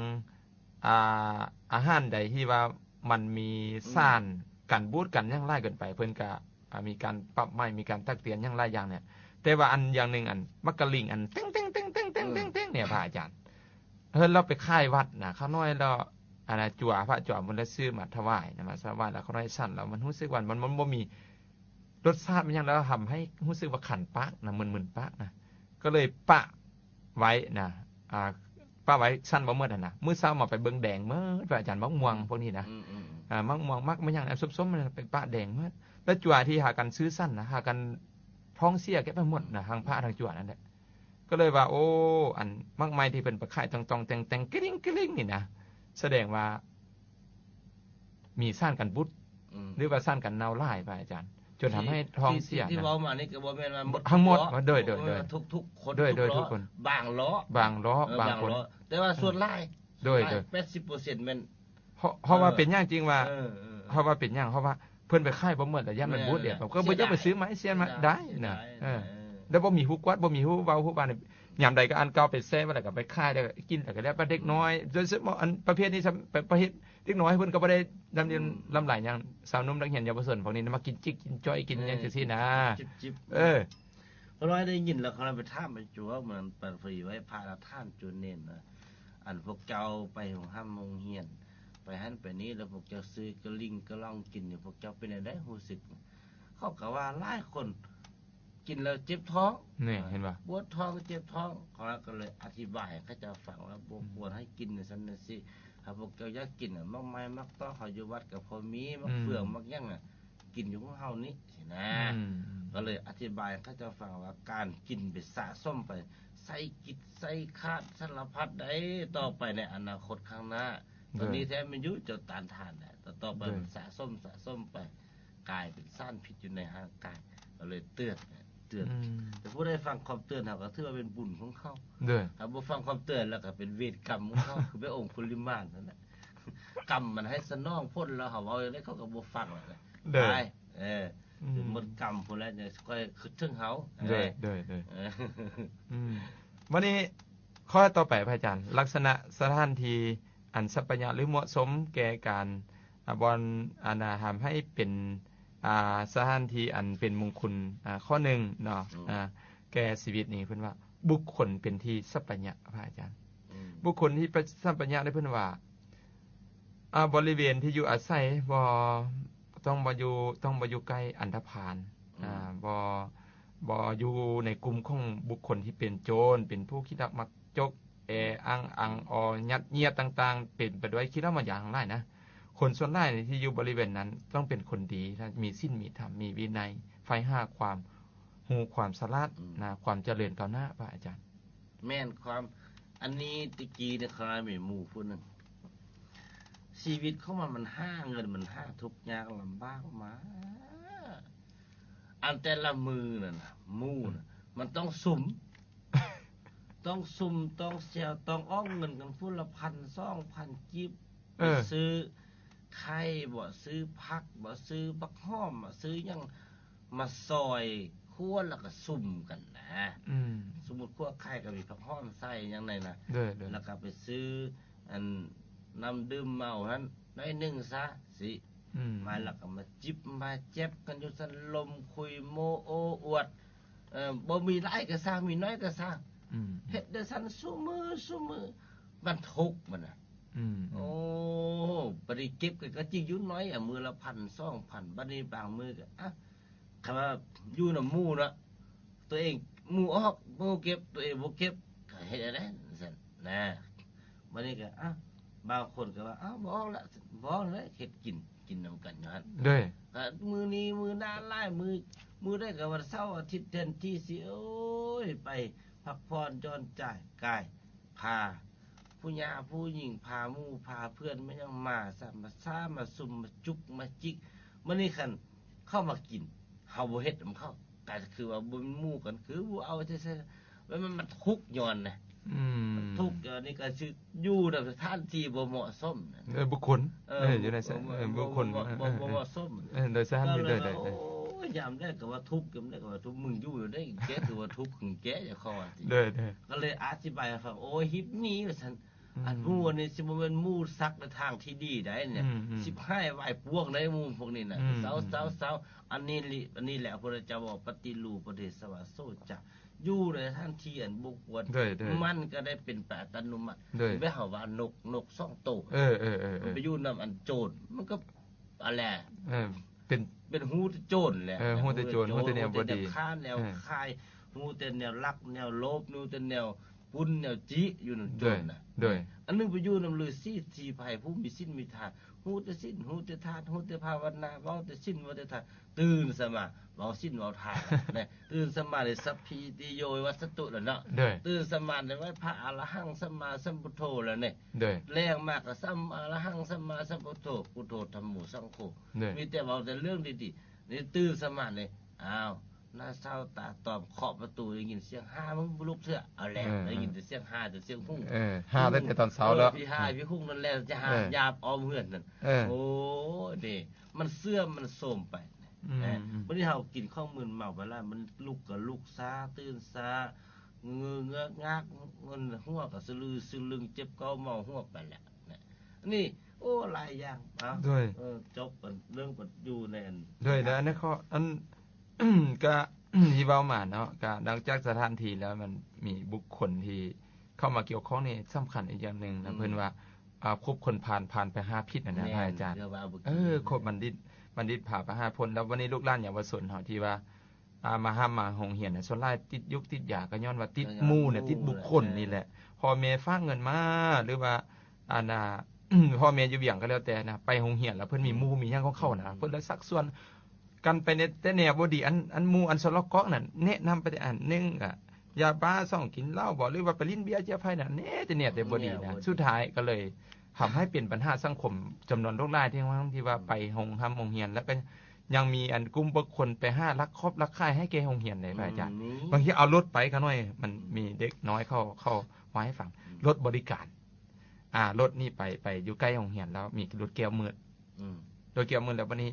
ອ່າ ອາຫານໃດທີ່ວ່າມັນມີ ອືມ ສານກັນບູດກັນຫຍັງຫຼາຍເກີນໄປ ເພິ່ນກະ ອ່າ ມີການປັບໃໝ ມີການຕັກເຕືອນຫຍັງຫຼາຍຢ່າງນີ້. ແຕ່ວ່າອັນຢ່າງໜຶ່ງ ອັນໝາກກະລິງ ອັນເຕັງໆໆໆໆ ອືມ ເຕັງໆເນຍ ພະອາຈານ ເພິ່ນລາວໄປຂາຍວັດນະ ຂ້ານ້ອຍລາວ ອັນນະ ຈົວ ພະຈົວເພິ່ນລະຊື້ມາຖວາຍນະ ມາຖວາຍ ແລ້ວຂ້ານ້ອຍສັນ ແລ້ວມັນຮູ້ສຶກວ່າມັນ ມັນບໍ່ມີ ລົດຊາດມັນຫຍັງ ແລ້ວທຳໃຫ້ຮູ້ສຶກວ່າຄັນປາກນະ ມຶນໆປາກນະ ກໍເລີຍປະໄວ້ນະ ອ່າ ປະໄວ້ສັນບໍ່ໝົດຫັ້ນນະ. ມື້ເຊົ້າມາໄປເບິ່ງແດງໝົດ ພະອາຈານ ໝາກມ່ວງ ອືມ ພວກນີ້ນະ ອືມໆໆ ອ່າ ໝາກມ່ວງ ໝາກ ໝາກຫຍັງ ສົມໆ ໄປປະແດງໝົດ. ແລ້ວຈົວທີ່ຫາກັນຊື້ສັນນະ ຫາກັນທ້ອງເສຍເກັບໄປໝົດນະ ອືມ ທັງພະທັງຈົວນັ້ນແຫຼະ. ກໍເລີຍວ່າ ໂອ້ ອັນໝາກໄມ້ທີ່ເພິ່ນໄປຂາຍຕ່ອງໆແຕ່ງໆ ກະລິງໆນີ້ນະ ສະແດງວ່າ ມີສານກັນບູດ ອືມ ຫຼືວ່າສານກັນເນົ່າຫຼາຍ ພະອາຈານ ຈົນທຳໃຫ້ ທີ່ ທ້ອງເສຍ ທີ່ ທີ່ ນະ ເວົ້າມານີ້ກໍບໍ່ແມ່ນວ່າໝົດ ທັງໝົດ ທຸກເລາະ ໂດຍ ໂດຍ ໂດຍ ທຸກໆຄົນ ໂດຍ ທຸກເລາະ ໂດຍ ທຸກຄົນ ບາງເລາະ ບາງເລາະ ເອີ ບາງຄົນ ບາງເລາະ ແຕ່ວ່າ ອືມ ສ່ວນຫຼາຍ ໂດຍ ສ່ວນຫຼາຍ ໂດຍ ແປດສິບເປີເຊັນແມ່ນ ເພາະ ເພາະວ່າ ເອີ ເປັນຫຍັງຈຶ່ງວ່າ ເອີ ເອີ ເອີ ເພາະວ່າເປັນຫຍັງ ເພາະວ່າເພິ່ນໄປຂາຍບໍ່ໝົດ ແລ້ວຢ້ານມັນ ແມ່ນ ບູດເດ ເພິ່ນກໍບໍ່ຢາກໄປຊື້ໃໝ່ ເສຍໃໝ່ ເສຍດາຍ ໄດ້ນະ ໄດ້ ເອີ ເອີ ແລ້ວບໍ່ມີຜູ້ກວດ ບໍ່ມີຜູ້ເວົ້າຜູ້ວ່າ ຍາມໃດກໍອັນເກົ່າໄປແຊ່ໄວ້ ແລ້ວກໍໄປຂາຍ ແລ້ວກໍກິນ ແລ້ວກໍແລ້ວໄປ. ເດັກນ້ອຍ ໂດຍສະເພາະອັນປະເພດນີ້ ປະເພດເດັກນ້ອຍເພິ່ນກໍບໍ່ໄດ້ລຳລຽນ ອືມ ລຳຫຼາຍຫຍັງ ຊາວໜຸ່ມນັກຮຽນເຍົາວະຊົນພວກນີ້ມັກກິນຈິກກິນຈ້ອຍກິນຫຍັງ ເອີ ຈັ່ງຊີ້ນະ ຈິບໆ ເອີ ເພາະວ່າໄດ້ຍິນແລ້ວ ເຂົາໄປຖາມໄປຈົວ ເໝືອນໄປເຜີຍໄວ້ພະລະທ່ານໂຈເນນວ່າ ອັນພວກເຈົ້າໄປໂຮງຮ່ຳໂຮງຮຽນ ໄປຫັ້ນໄປນີ້ ແລ້ວພວກເຈົ້າຊື້ກະລິງກະລ່ອງກິນນີ້ ພວກເຈົ້າເປັນແນວໃດຮູ້ສຶກ? ເຂົາກໍວ່າຫຼາຍຄົນ ກິນແລ້ວເຈັບທ້ອງ ນີ້ເຫັນບໍ່ ປວດທ້ອງເຈັບທ້ອງ ເຂົາກໍເລີຍອະທິບາຍໃຫ້ເຂົາເຈົ້າຟັງວ່າບໍ່ຄວນໃຫ້ກິນຈັ່ງຊັ້ນຈັ່ງຊີ້ ຖ້າພວກເຈົ້າຢາກກິນໝາກໄມ້ໝາກຕອກ ເຮົາຢູ່ວັດກໍພໍມີ ໝາກເຟືອງ ໝາກຫຍັງນະ ກິນຢູ່ຂອງເຮົານີ້ຊີ້ນະ ກໍເລີຍອະທິບາຍໃຫ້ເຂົາເຈົ້າຟັງວ່າການກິນໄປສະສົມໄປ ໃສ່ກິດໃສ່ຂາດສາລະພັດໃດ ຕໍ່ໄປໃນອະນາຄົດຂ້າງໜ້າ ຕອນນີ້ແທ້ແມ່ນຢູ່ເຈົ້າຕ້ານທານແຫຼະ ແຕ່ຕໍ່ໄປມັນສະສົມສະສົມໄປ ກາຍເປັນສານພິດຢູ່ໃນຮ່າງກາຍ ກໍເລີຍເຕືອນ ເຕືອນ ແຕ່ຜູ້ໃດຟັງຄຳເຕືອນເຮົາກໍຖືວ່າເປັນບຸນຂອງເຂົາ ຖ້າບໍ່ຟັງຄຳເຕືອນແລ້ວກໍເປັນເວນກຳຂອງເຂົາ ຄືແບບອົງຄຸລິມານນັ້ນແຫຼະ ກຳມັນໃຫ້ສະໜອງຜົນແລ້ວ ເຮົາເວົ້າຈັ່ງໃດເຂົາກໍບໍ່ຟັງແລ້ວ ໄດ້ ເອີ ໝົດກຳພຸ້ນແຫຼະ ຈັ່ງຄ່ອຍຄິດເຖິງເຮົາ ໂດຍ ໂດຍ ໂດຍ ເອີ ອືມ ບັດນີ້ຂໍ້ຕໍ່ໄປ ພະອາຈານ ລັກສະນະສະຖານທີ່ອັນສັບປະຍະ ຫຼື ເໝາະສົມແກ່ການ ອ່າ ບ່ອນ ອັນນະ ທຳໃຫ້ເປັນ ອ່າ ສະຖານທີ່ອັນເປັນມຸງຄຸນ ອ່າ ຂໍ້ໜຶ່ງເນາະ ອືມ ອ່າ ແກ່ຊີວິດນີ້ ເພິ່ນວ່າບຸກຄົນເປັນທີ່ສັບປະຍະ ພະອາຈານ ອືມ ບຸກຄົນທີ່ປະ ສັບປະຍະນີ້ ເພິ່ນວ່າ ອ່າ ບໍລິເວນທີ່ຢູ່ອາໄສ ບໍ່ ຕ້ອງບໍ່ຢູ່ ຕ້ອງບໍ່ຢູ່ໃກ້ອັນທະພານ ອືມ ອ່າ ບໍ່ ບໍ່ຢູ່ໃນກຸ່ມຂອງບຸກຄົນທີ່ເປັນໂຈນ ເປັນຜູ້ຂີ້ລັກມັກຈົກ ແອອັງອັງອໍ ຍັດຍຽດຕ່າງໆ ເຕັມໄປດ້ວຍຂີ້ເຫຼົ້າເມາຢາທັງຫຼາຍນະ. ຄົນສ່ວນຫຼາຍທີ່ຢູ່ບໍລິເວນນັ້ນຕ້ອງເປັນຄົນດີ ມີສິນມີທຳ ມີວິໄນ ໃຝ່ຫາຄວາມຮູ້ຄວາມສະຫຼາດ ອືມ ນະ ຄວາມຈະເລີນກ້າວໜ້າ ພະອາຈານ. ແມ່ນຄວາມ ອັນນີ້ແຕ່ກີ້ນີ້ຂ້ອຍມີໝູ່ຜູ້ໜຶ່ງ ຊີວິດຂອງມັນ ມັນຫາເງິນ ມັນຫາທຸກຍາກລຳບາກມາ ອັນແຕ່ລະມື້ນັ້ນນະ ໝູ່ນະ ມັນຕ້ອງສຸມ ຕ້ອງສຸມ ຕ້ອງເສຍ ຕ້ອງອອກເງິນກັນຜູ້ລະພັນ ສອງພັນກີບ ເອີ ໄປຊື້ໄຂ່ບໍ ຊື້ຜັກບໍ ຊື້ບັກຫອມບໍ ຊື້ຫຍັງມາຊອຍຄົວ ແລ້ວກໍສຸມກັນນະ ອືມ ສົມມຸດຄົວໄຂ່ກໍມີຜັກຫອມໃສ່ຫຍັງໃນນະ ໂດຍໆ ແລ້ວກໍໄປຊື້ອັນນ້ຳດື່ມເມົາຫັ້ນໜ້ອຍໜຶ່ງຊະ ຊິ ອືມ ມາແລ້ວກໍມາຈິບມາແຈັບກັນຢູ່ຊັ້ນ ລົມຄຸຍໂມ້ໂອ້ອວດ ເອີ ບໍ່ມີຫຼາຍກໍຊ່າງ ມີໜ້ອຍກໍຊ່າງ ອືມ ເຮັດໄດ້ຊັ້ນຊຸມື້ຊຸມື້ ມັນທຸກມັນນະ ອືມ ໂອ້ ບັດນີ້ເກັບກັນກໍຈິງຢູ່ໜ້ອຍ ອະ ມື້ລະພັນ ສອງພັນ ບັດນີ້ບາງມື້ກໍ ອະ ຄັນວ່າຢູ່ນຳໝູ່ເນາະ ຕົວເອງໝູ່ອອກ ໝູ່ເກັບ ຕົວເອງບໍ່ເກັບ ກໍເຮັດແນວໃດຊັ້ນນະ ບັດນີ້ກໍ ອະ ບາງຄົນກໍວ່າ ເອົ້າ ບໍ່ອອກລະ ບໍ່ອອກລະ ເຮັດກິນ ກິນນຳກັນຢູ່ຫັ້ນ ໂດຍ ກໍມື້ນີ້ມື້ໜ້າຫຼາຍມື້ ມື້ໃດກໍວັນເສົາອາທິດແທນທີ່ຊິ ໂອ້ຍ ໄປພັກຜ່ອນຢ່ອນໃຈກາຍ ພາຜູ້ຍ່າຜູ້ຍິງ ພາໝູ່ພາເພື່ອນມາຫຍັງມາ ສາມາ ສາມາສຸມມາຈຸກມາຈິກ ມື້ນີ້ຄັນເຂົາມາກິນ ເຮົາບໍ່ເຮັດນຳເຂົາ ກໍຄືວ່າບໍ່ແມ່ນໝູ່ກັນ ຄືບໍ່ເອົາໃສ່ ແລ້ວມັນ ມັນທຸກຍ້ອນນະ ອືມ ມັນທຸກ ອັນນີ້ກໍຄືຢູ່ນຳສະຖານທີ່ບໍ່ເໝາະສົມນະ ເອີ ບຸກຄົນ ເອີ ເອີ ຢູ່ໃນ ເອີ ບຸກຄົນ ບໍ່ ເອີ ບໍ່ເໝາະສົມ ເອີ ໂດຍສະຖານທີ່ ໂດຍ ໂດຍ ໂດຍ ໂອ້ຍ ຍາມໃດກໍວ່າທຸບ ຍາມໃດກໍວ່າທຸບ ມຶງຢູ່ໃດແກຄືວ່າທຸບ ຂອງແກ ເຈົ້າຂອງວ່າຕິ. ໂດຍໆ ກໍເລີຍອະທິບາຍໃຫ້ຟັງ ໂອ້ຍ ຮີບໜີ ວ່າຊັ້ນ. ອືມ ອັນໝູ່ນີ້ຊິບໍ່ແມ່ນໝູ່ສັກໃນທາງທີ່ດີໃດນີ້ ອືມໆ ຊິບຮ້າຍວາຍປ່ວງໃດໝູ່ພວກນີ້ນະ. ອືມໆ ເຊົາໆໆ ອັນນີ້ ອັນນີ້ແຫຼະ ພະພຸດທະເຈົ້າເວົ້າ ປະຕິຮູປະເດສະວາໂສຈະ ຢູ່ໃນສະຖານທີ່ອັນບໍ່ຄວນ ໂດຍໆ ມັນກໍໄດ້ເປັນໄປອັດຕະໂນມັດ. ໂດຍ ແບບເຮົາວ່ານົກ ນົກສອງໂຕ ເອີໆໆໆ ໄປຢູ່ນຳອັນໂຈນ ມັນກໍ ອັນແຫຼະ ເອີ ເປັນ ເປັນຫູແຕ່ໂຈນແຫຼະ. ເອີ ຫູແຕ່ໂຈນ ຫູແຕ່ແນວບໍ່ດີ ຫູແຕ່ແນວຄ້າແນວຂາຍ ຫູແຕ່ແນວລັກແນວໂລບ ຫູແຕ່ແນວປຸ້ນແນວຈີ້ຢູ່ນຳໂຈນນະ. ໂດຍ ອັນໜຶ່ງໄປຢູ່ນຳລືຊີ ທີ່ໃຜຜູ້ມີສິນມີທານ ຫູແຕ່ສິນ ຫູແຕ່ທານ ຫູແຕ່ພາວະນາ ເວົ້າແຕ່ສິນ ເວົ້າແຕ່ທານ. ຕື່ນສະມາ ເວົ້າສິນເວົ້າທານ ນະ ຕື່ນສະມານີ້ ສັບພີຕິໂຍ ວິວັດສະຕຸ ແລ້ວເນາະ. ໂດຍ ຕື່ນສະມານີ້ ໄຫວ້ພະອະລະຫັງ ສຳມາສຳພຸດໂທ ແລ້ວນີ້. ໂດຍ ແລງມາກໍ ສຳມາອະລະຫັງ ສຳມາສຳພຸດໂທ ພຸດໂທ ທຳໂມ ສັງໂຄ. ໂດຍ ມີແຕ່ເວົ້າແຕ່ເລື່ອງດີໆ ນີ້ຕື່ນສະມານີ້ ອ້າວ ໜ້າເສົ້າຕາຕອມ ເຄາະປະຕູ ໄດ້ຍິນສຽງຫ້າ ມັນບໍ່ລຸກເທື່ອ. ເອົາແລ້ວ ເອີ ໄດ້ຍິນແຕ່ສຽງຫ້າ ແຕ່ສຽງຫຸ່ງ ເອີ ຫ້າຕັ້ງແຕ່ຕອນເຊົ້າແລ້ວ ເອີ ພີຫ້າ ອືມ ພີຫຸ່ງນັ້ນແຫຼະ ຈະຫາ ເອີ ຢາບອ້ອມເຮືອນນັ້ນ. ເອີ ໂອ້ ເດ້ ມັນເສື່ອມ ມັນໂຊມໄປ. ອືມ ແມ່ນ ອືມ ບັດນີ້ເຮົາກິນຂອງມຶນເມົາໄປຫຼາຍ ມັນລຸກກໍລຸກຊ້າ ຕື່ນຊ້າ ງືເງືອກງາກ ມັນຫົວກໍສະລືສະລຶງ ເຈັບເກົ້າເມົາຫົວໄປແລ້ວນະ. ອັນນີ້ ໂອ້ ຫຼາຍຢ່າງ. ເອົາ ໂດຍ ເອີ ຈົບກັນເລື່ອງກັນຢູ່ໃນອັນ ໂດຍ ແລະ ອັນນັ້ນ ເຄາະ ອັນ ກະ ທີ່ເວົ້າມາເນາະ ກະນອກຈາກສະຖານທີ່ແລ້ວ ມັນມີບຸກຄົນທີ່ເຂົ້າມາກ່ຽວຂ້ອງນີ້ ສຳຄັນອີກຢ່າງໜຶ່ງນະ. ອືມ ເພິ່ນວ່າ ອ່າ ຄົບຄົນພານ ພານໄປຫາຜິດຫັ້ນນະ ແມ່ນ ພະອາຈານ. ເອີ ຄົບບັນດິດ ບັນດິດພາໄປຫາພົນ. ແລ້ວວັນນີ້ລູກຫຼານເຍົາວະຊົນເຮົາທີ່ວ່າ ອ່າ ມາຮ່ຳມາໂຮງຮຽນນະ ສ່ວນຫຼາຍຕິດຢູກຕິດຢາ ກໍຍ້ອນວ່າຕິດໝູ່ນະ ຕິດບຸກຄົນນີ້ແຫຼະ. ເອີ ພໍ່ແມ່ຝາກເງິນມາ ຫຼືວ່າ ອັນນ່າ ພໍ່ແມ່ຢູ່ວຽງກໍແລ້ວແຕ່ນະ ໄປໂຮງຮຽນແລ້ວເພິ່ນມີໝູ່ ອືມ ມີຫຍັງຂອງເຂົານະ ອືມ ເພິ່ນລະຊັກຊວນກັນໄປໃນແຕ່ແນວບໍ່ດີ. ອັນ ອັນໝູ່ອັນສະຫຼອກກອກນັ້ນ ແນະນຳໄປແຕ່ອັນໜຶ່ງ ກະຢາບ້າ ສອງ ກິນເຫຼົ້າບໍ ຫຼືວ່າໄປຫຼິ້ນເບຍເຈຍໄພນັ້ນ ແນະແຕ່ແນວແຕ່ບໍ່ດີນະ. ໂອ້ຍ ແນວບໍ່ດີ ສຸດທ້າຍກໍເລີຍ ທຳໃຫ້ເປັນບັນຫາສັງຄົມຈຳນວນຫຼວງຫຼາຍທີ່ ທີ່ວ່າໄປໂຮງຮ່ຳໂຮງຮຽນ ແລ້ວກໍຍັງມີອັນກຸ່ມບຸກຄົນໄປຫາລັກຄອບລັກຂາຍໃຫ້ແກ່ໂຮງຮຽນເດ້ ອືມ ພະອາຈານ. ບາງທີເອົາລົດໄປຂ້ານ້ອຍ ມັນ ອືມ ມີເດັກນ້ອຍເຂົາ ເຂົາເວົ້າໃຫ້ຟັງ ອືມ ລົດບໍລິການ ອ່າ ລົດນີ້ໄປ ໄປຢູ່ໃກ້ໂຮງຮຽນ ແລ້ວມີລົດແກ້ວມືດ ອືມ ລົດແກ້ວມືດ ແລ້ວບັດນີ້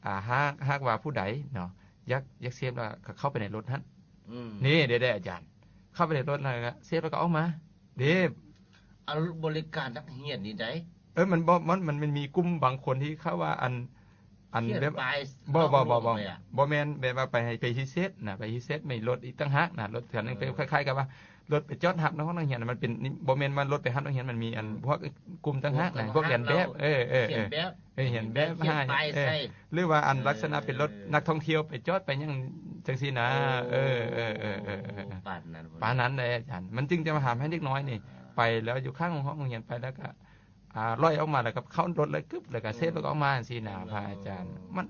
ອ່າ ຫາກ ຫາກວ່າຜູ້ໃດເນາະ ຢາກ ຢາກເສບ ແລ້ວກໍເຂົ້າໄປໃນລົດຫັ້ນ ອືມ ນີ້ເດ້ ອາຈານ ເຂົ້າໄປໃນລົດແລ້ວກໍເສບ ແລ້ວກໍອອກມາ ເດ້ ອາ ບໍລິການນັກຮຽນນີ້ໃດ໋. ເອີ ມັນບໍ່ ມັນ ມັນ ມັນມີກຸ່ມບາງຄົນທີ່ເຂົາວ່າ ອັນ ອັນແບບ ບໍ່ ບໍ່ ບໍ່ ບໍ່ ບໍ່ແມ່ນ ແບບວ່າໄປໃຫ້ ໄປຮີເຊັດນະ ໄປຮີເຊັດ ມີລົດອີກຕ່າງຫາກນະ ລົດເທື່ອໜຶ່ງ ເອີ ໄປຄ້າຍໆກັບວ່າ ລົດໄປຈອດຮັບໃນຫ້ອງນັກຮຽນ ມັນເປັນ ບໍ່ແມ່ນວ່າລົດໄປຮັບນັກຮຽນ ມັນມີອັນ ອືມ ພວກກຸ່ມຕ່າງຫາກນະ ພວກຮຽນແບບ ເອີ ເອີ ເອີ ເອີ ເຮັດແບບໃຫ້ ເອີ ຫຼືວ່າອັນ ເອີ ລັກສະນະເປັນລົດນັກທ່ອງທ່ຽວໄປຈອດໄປຫຍັງຈັ່ງຊີ້ນະ. ໂອ້ ເອີ ເອີ ປານນັ້ນ ປານນັ້ນເດ້ອາຈານ ມັນຈຶ່ງຈະມາທຳໃຫ້ເດັກນ້ອຍນີ້ ອ່າ ໄປແລ້ວຢູ່ຂ້າງຫ້ອງຮຽນໄປແລ້ວກະ ອ່າ ລອຍອອກມາແລ້ວກໍເຂົ້າລົດເລີຍ ກຶບ ແລ້ວກໍເຊຟ ເອີ ແລ້ວກໍອອກມາຈັ່ງຊີ້ນະ ເອີ ພະອາຈານ. ມັນ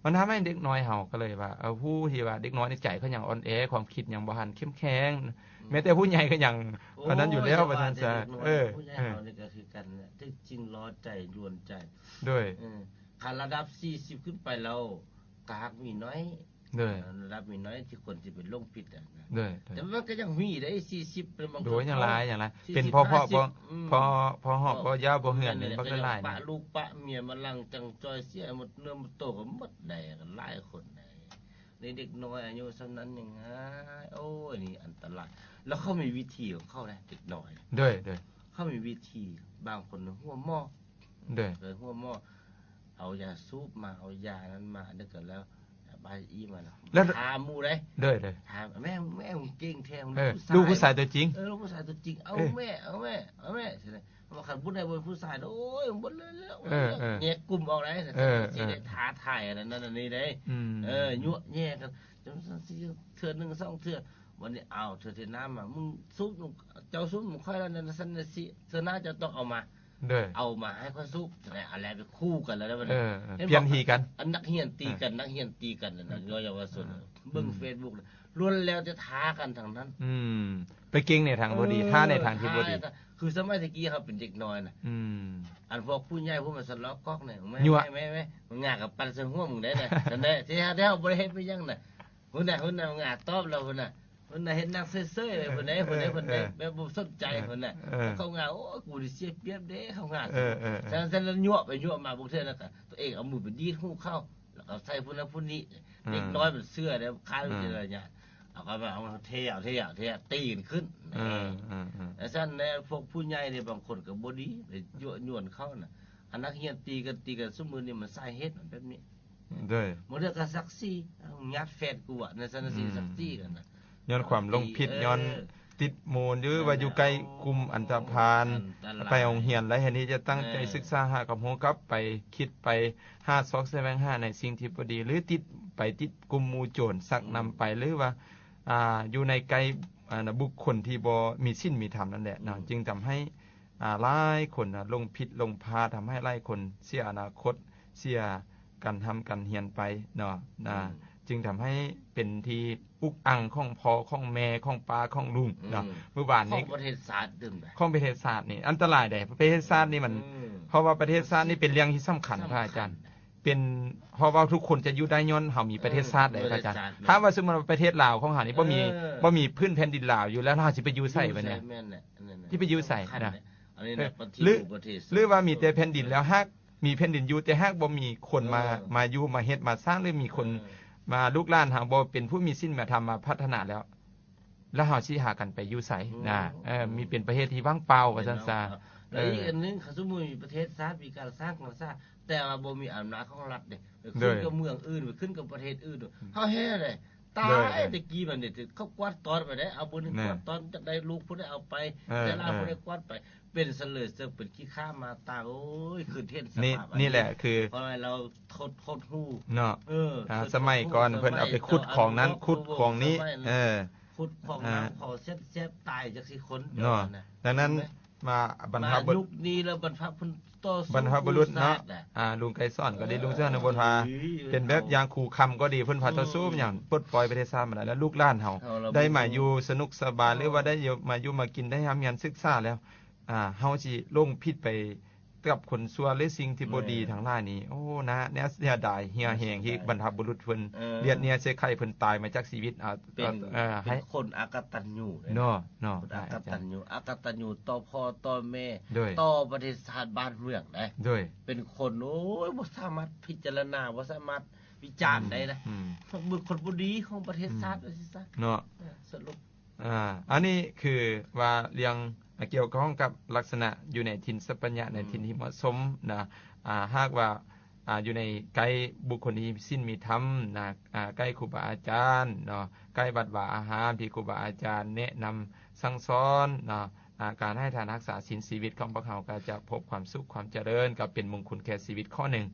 ມັນທຳໃຫ້ເດັກນ້ອຍເຮົາກໍເລີຍວ່າ ເອີ ຜູ້ທີ່ວ່າເດັກນ້ອຍໃນໃຈເຂົາຍັງອ່ອນແອ ຄວາມຄິດຍັງບໍ່ທັນເຂັ້ມແຂງ ອືມ ແມ້ແຕ່ຜູ້ໃຫຍ່ກໍຍັງ ໂອ້ ອັນນັ້ນຢູ່ແລ້ວ ຢ່າວ່າແຕ່ເດັກນ້ອຍ ວ່າຊັ້ນຊະ ເອີ ຜູ້ໃຫຍ່ເຮົານີ້ກໍຄືກັນແຫຼະ ເອີ ຖືກຈິງລໍ້ໃຈລວນໃຈ ໂດຍ ເອີ ຄັນລະດັບສີ່ສິບຂຶ້ນໄປແລ້ວ ກາກມີໜ້ອຍ ໂດຍ ລະດັບມີໜ້ອຍທີ່ຄົນຊິໄປຫຼົງຜິດນະ ໂດຍ ໂດຍ ແຕ່ມັນກໍຍັງມີເດ້ ສີ່ສິບ ເປັນບາງຄົນ ໂດຍ ຍັງຫຼາຍ ຍັງຫຼາຍ ເປັນພໍ່ ພໍ່ ພໍ່ ອືມ ພໍ່ ພໍ່ເຮືອນ ພໍ່ເຮືອນ ມັນກໍຫຼາຍ ປະລູກປະເມຍມາຫຼັງຈັງຈ່ອຍ ເສຍໝົດເນື້ອໝົດໂຕກໍໝົດໄດ໋ ຫຼາຍຄົນໄດ໋ ໃນເດັກນ້ອຍອາຍຸສ່ຳນັ້ນຍັງຫາຍ ໂອ້ຍ ນີ້ອັນຕະລາຍ ແລ້ວເຂົາມີວິທີຂອງເຂົາເດ້ ເດັກນ້ອຍ ໂດຍ ໂດຍ ເຂົາມີວິທີ ບາງຄົນຫົວໝໍ້ ໂດຍ ເຄີຍຫົວໝໍ້ ເອົາຢາສູບມາ ເອົາຢານັ້ນມາ ອັນນີ້ກໍແລ້ວ ບາອີມາແລ້ວ ແລ້ວ ຖາມໝູ່ເດ້ ໂດຍ ໂດຍ ຖາມ ແມ່ ແມ່ ເກັ່ງແທ້ ເອີ ລູກຜູ້ຊາຍຕົວຈິງ ເອີ ລູກຜູ້ຊາຍຕົວຈິງ ເອົາ ເອີ ແມ່ ເອົາແມ່ ເອົາແມ່ ຊິໄດ້ ຄັນຜູ້ໃດບໍ່ເປັນຜູ້ຊາຍ ໂອ້ຍ ບໍ່ເລີຍແລ້ວ ເອີ ເອີ ແຍກກຸ່ມອອກໄດ້ ເອີ ຊິໄດ້ ເອີ ທ້າທາຍອັນນັ້ນອັນນີ້ເດ້ ອືມ ເອີ ຍົວະແຍກກັນ ຈັ່ງຊັ້ນຊິເທື່ອໜຶ່ງສອງເທື່ອ ວັນນີ້ ອ້າວ ເທື່ອທີ່ໜ້າມາ ມຶງສູບ ເຈົ້າສູບນຳຂ້ອຍແລ້ວ ນັ້ນຊັ້ນນີ້ ເທື່ອໜ້າເຈົ້າຕ້ອງເອົາມາ ໂດຍ ເອົາມາໃຫ້ຂ້ອຍສູບ ແລ້ວເອົາແລ້ວໄປຂູ່ກັນແລ້ວ ເອີ ເຫັນບໍ່ ປ່ຽນທີ່ກັນ ອັນນັກຮຽນຕີກັນ ເອີ ນັກຮຽນຕີກັນນັ້ນນະ ເອີ ເຍົາວະຊົນ ເອີ ເບິ່ງ ອືມ ເຟສບຸກ ລ້ວນແລ້ວແຕ່ທ້າກັນທັງນັ້ນ ອືມ ໄປເກັ່ງໃນທາງບໍ່ດີ ເອີ ທ້າໃນທາງທີ່ບໍ່ດີ ທ້າ ຄືສະໄໝແຕ່ກີ້ເຮົາເປັນເດັກນ້ອຍນະ ອືມ ອັນພວກຜູ້ໃຫຍ່ພວກມັນສະເລາະກອກນີ້ ແມ່ ແມ່ ແມ່ ມັນຫງາກັບປັ່ນໃສ່ຫົວມຶງໄດ້ນະ ນັ້ນແຫຼະ ທີ່ເຮົາ ທີ່ເຮົາບໍ່ໄດ້ເຮັດໄປຫຍັງນະ ພຸ້ນນະ ພຸ້ນນະ ຫງາຕອບແລ້ວພຸ້ນນະ ເພິ່ນນະເຮັດໜັງເສີຍໆ ເອີ ເພິ່ນໃດ ເພິ່ນໃດ ເພິ່ນໃດ ເອີ ແບບບໍ່ສົນໃຈ ເອີ ເພິ່ນນະ ເອີ ເຂົາຫງາ ໂອ້ຍ ກູນີ້ເສຍປຽບເດ້ ເຂົາຫງາ ເອີ ເອີ ເອີ ຊັ້ນ ຊັ້ນລະຍົວະໄປຍົວະມາ ບາງເທື່ອລະກະ ຕົວເອງເອົາມືໄປດີດຫູເຂົາ ເອົາໃສ່ຜູ້ນັ້ນຜູ້ນີ້ ອືມ ເດັກນ້ອຍມັນເຊື່ອເດ້ ຂາຍ ອືມ ເທື່ອລະຍາດ ເອົາກໍມາເອົາເທ ເທ ເທ ຕີກັນຂຶ້ນ ອືມ ອືມ ອືມ ແລ້ວຊັ້ນແຫຼະ ພວກຜູ້ໃຫຍ່ນີ້ບາງຄົນກໍບໍ່ດີ ໄປຍົວະຍວນເຂົານະ ອັນນັກຮຽນຕີກັນ ຕີກັນຊຸມື້ນີ້ ມັນສາເຫດມັນແບບນີ້ ໂດຍ ບາງເທື່ອກໍສັກສີ ຍາດແຟດກູວ່າ ໃນຊັ້ນ ອືມ ສັກສີກັນນະ ຍ້ອນຄວາມຫຼົງຜິດ ເອີ ຍ້ອນຕິດໝູ່ ຫຼືວ່າຢູ່ໃກ້ກຸ່ມອັນຕະພານ ອັນຕະລາຍ ໄປໂຮງຮຽນແລ້ວ ແທນທີ່ຈະຕັ້ງໃຈ ເອີ ສຶກສາຫາຄວາມຮູ້ ກັບໄປຄິດໄປຫາຊອກແສວງຫາໃນສິ່ງທີ່ບໍ່ດີ ຫຼືຕິດ ໄປຕິດກຸ່ມໝູ່ໂຈນຊັກນຳໄປ ອືມ ຫຼືວ່າ ອ່າ ຢູ່ໃນໃກ້ ອ່າ ບຸກຄົນທີ່ບໍ່ມີສິນມີທຳນັ້ນແຫຼະເນາະ ອືມ ຈຶ່ງທຳໃຫ້ ອ່າ ຫຼາຍຄົນນະຫຼົງຜິດຫຼົງພາດ ທຳໃຫ້ຫຼາຍຄົນເສຍອະນາຄົດ ເສຍການຮ່ຳການຮຽນໄປເນາະ ອືມ ຈຶ່ງທຳໃຫ້ເປັນທີ່ອຸກອັ່ງຂອງພໍ່ຂອງແມ່ຂອງປ້າຂອງລຸງເນາະ ອືມ ມື້ວານນີ້ ຂອງປະເທດຊາດຕື່ມ ຂອງປະເທດຊາດນີ້ອັນຕະລາຍໃດ໋ ປະເທດຊາດນີ້ມັນ ອືມ ເພາະວ່າປະເທດຊາດນີ້ເປັນເລື່ອງທີ່ສຳຄັນ ສຳຄັນ ພະອາຈານ ເປັນ ເພາະວ່າທຸກຄົນຈະຢູ່ໄດ້ຍ້ອນເຮົາມີປະເທດຊາດ ເອີ ໄດ໋ ພະອາຈານ ເອີ ຖ້າວ່າສົມມຸດວ່າປະເທດລາວຂອງເຮົານີ້ ເອີ ບໍ່ມີ ບໍ່ມີພື້ນແຜ່ນດິນລາວຢູ່ແລ້ວ ເຮົາຊິໄປຢູ່ໃສບັດນີ້ ຢູ່ໃສ ແມ່ນແຫຼະ ທີ່ໄປຢູ່ໃສນະ ເອີ ຫຼື ຫຼືວ່າມີແຕ່ແຜ່ນດິນແລ້ວ ຫາກມີແຜ່ນດິນຢູ່ ແຕ່ຫາກບໍ່ມີຄົນມາ ເອີ ມາຢູ່ມາເຮັດມາສ້າງ ຫຼືມີຄົນ ເອີ ມາ ລູກຫຼານເຮົາບໍ່ເປັນຜູ້ມີສິນມາທຳມາພັດທະນາແລ້ວ ແລ້ວເຮົາຊິຫາກັນໄປຢູ່ໃສ ອືມ ນະ ເອີ ອືມ ມີເປັນປະເທດທີ່ວ່າງເປົ່າວ່າຊັ້ນຊະ ແມ່ນເນາະ ແລ້ວອີກອັນໜຶ່ງ ຄັນສົມມຸດມີປະເທດຊາດ ມີການສ້າງການສ້າງ ແຕ່ວ່າບໍ່ມີອຳນາດຂອງລັດເດ້ ຂຶ້ນກັບເມືອງອື່ນ ຂຶ້ນກັບປະເທດອື່ນ ເຮົາແຮ່ເດ້ ຕາຍ ແຕ່ກີ້ມັນນີ້ ເຂົາກວາດຕ້ອນໄປເດ້ ເອົາຜູ້ໜຶ່ງກວາດຕ້ອນ ຈັກໄດ້ລູກຜູ້ໃດເອົາໄປ ເອີ ແຕ່ລະຜູ້ໃດກວາດໄປ ເປັນສະເລີເສິກ ເປັນຂີ້ຂ້າມາຕາ ໂອ້ຍ ຄືເຫັນສະພາບ ນີ້ແຫຼະ ຄື ເພາະວ່າລາວ ໂຄດ ໂຄດຮູ້ເນາະ ເອີ ອ່າ ສະໄໝກ່ອນເພິ່ນເອົາໄປຂຸດຂອງນັ້ນ ຂຸດຂອງນີ້ ເອີ ຂຸດຂອງນ້ຳ ອ່າ ຂອງແຊບໆ ຕາຍຈັກຊິຄົນ ເນາະ ດັ່ງນັ້ນ ມາບັນພະບຸລຸດ ມາຍຸກນີ້ແລ້ວ ບັນພະບຸລຸດເນາະ ອ່າ ລຸງໄກສອນກໍດີ ລຸງເສືອ ອານຸພົນ ວ່າ ເປັນແບບຢ່າງຄູຄຳກໍດີ ເພິ່ນພາຕໍ່ສູ້ຫຍັງ ປົດປ່ອຍປະເທດຊາດມາໄດ້ ແລ້ວລູກຫຼານເຮົາໄດ້ມາຢູ່ສະໜຸກສະບາຍ ຫຼືວ່າໄດ້ມາຢູ່ມາກິນ ໄດ້ຮ່ຳຮຽນສຶກສາແລ້ວ ອ່າ ເຮົາຊິຫຼົງຜິດໄປກັບຄົນຊົ່ວ ຫຼືສິ່ງທີ່ບໍ່ດີທັງຫຼາຍນີ້ ໂອ້ ໜ້າເສຍດາຍ ເຫື່ອແຮງທີ່ບັນພະບຸລຸດເພິ່ນລຽດເນຍໃສ່ໄຂ່ ເພິ່ນຕາຍມາຈາກຊີວິດ ເປັນ ເປັນຄົນອາກະຕັນຍູເນາະ ເນາະ ອາກະຕັນຍູ ອາກະຕັນຍູຕໍ່ພໍ່ຕໍ່ແມ່ ຕໍ່ປະເທດຊາດບ້ານເມືອງເດ້ ເປັນຄົນ ໂອ້ຍ ບໍ່ສາມາດພິຈາລະນາ ບໍ່ສາມາດວິຈານໄດ້ນະ ເປັນຄົນບໍ່ດີຂອງປະເທດຊາດ ວ່າຊັ້ນຊະ ເນາະ ສະຫຼຸບ ອ່າ ອັນນີ້ຄືວ່າເລື່ອງ ອ່າ ກ່ຽວຂ້ອງກັບລັກສະນະຢູ່ໃນຖິ່ນສັບປະຍະ ໃນຖິ່ນທີ່ເໝາະສົມນະ ອ່າ ຫາກວ່າ ອ່າ ຢູ່ໃນໃກ້ບຸກຄົນທີ່ມີສິນມີທຳນະ ອ່າ ໃກ້ຄູບາອາຈານເນາະ ໃກ້ວັດວາອາຮາມທີ່ຄູບາອາຈານແນະນຳສັ່ງສອນເນາະ ອ່າ ການໃຫ້ທານຮັກສາສິນ ຊີວິດຂອງພວກເຮົາກໍຈະພົບຄວາມສຸກຄວາມຈະເລີນ ກໍເປັນມຸງຄຸນແກ່ຊີວິດຂໍ້ໜຶ່ງ.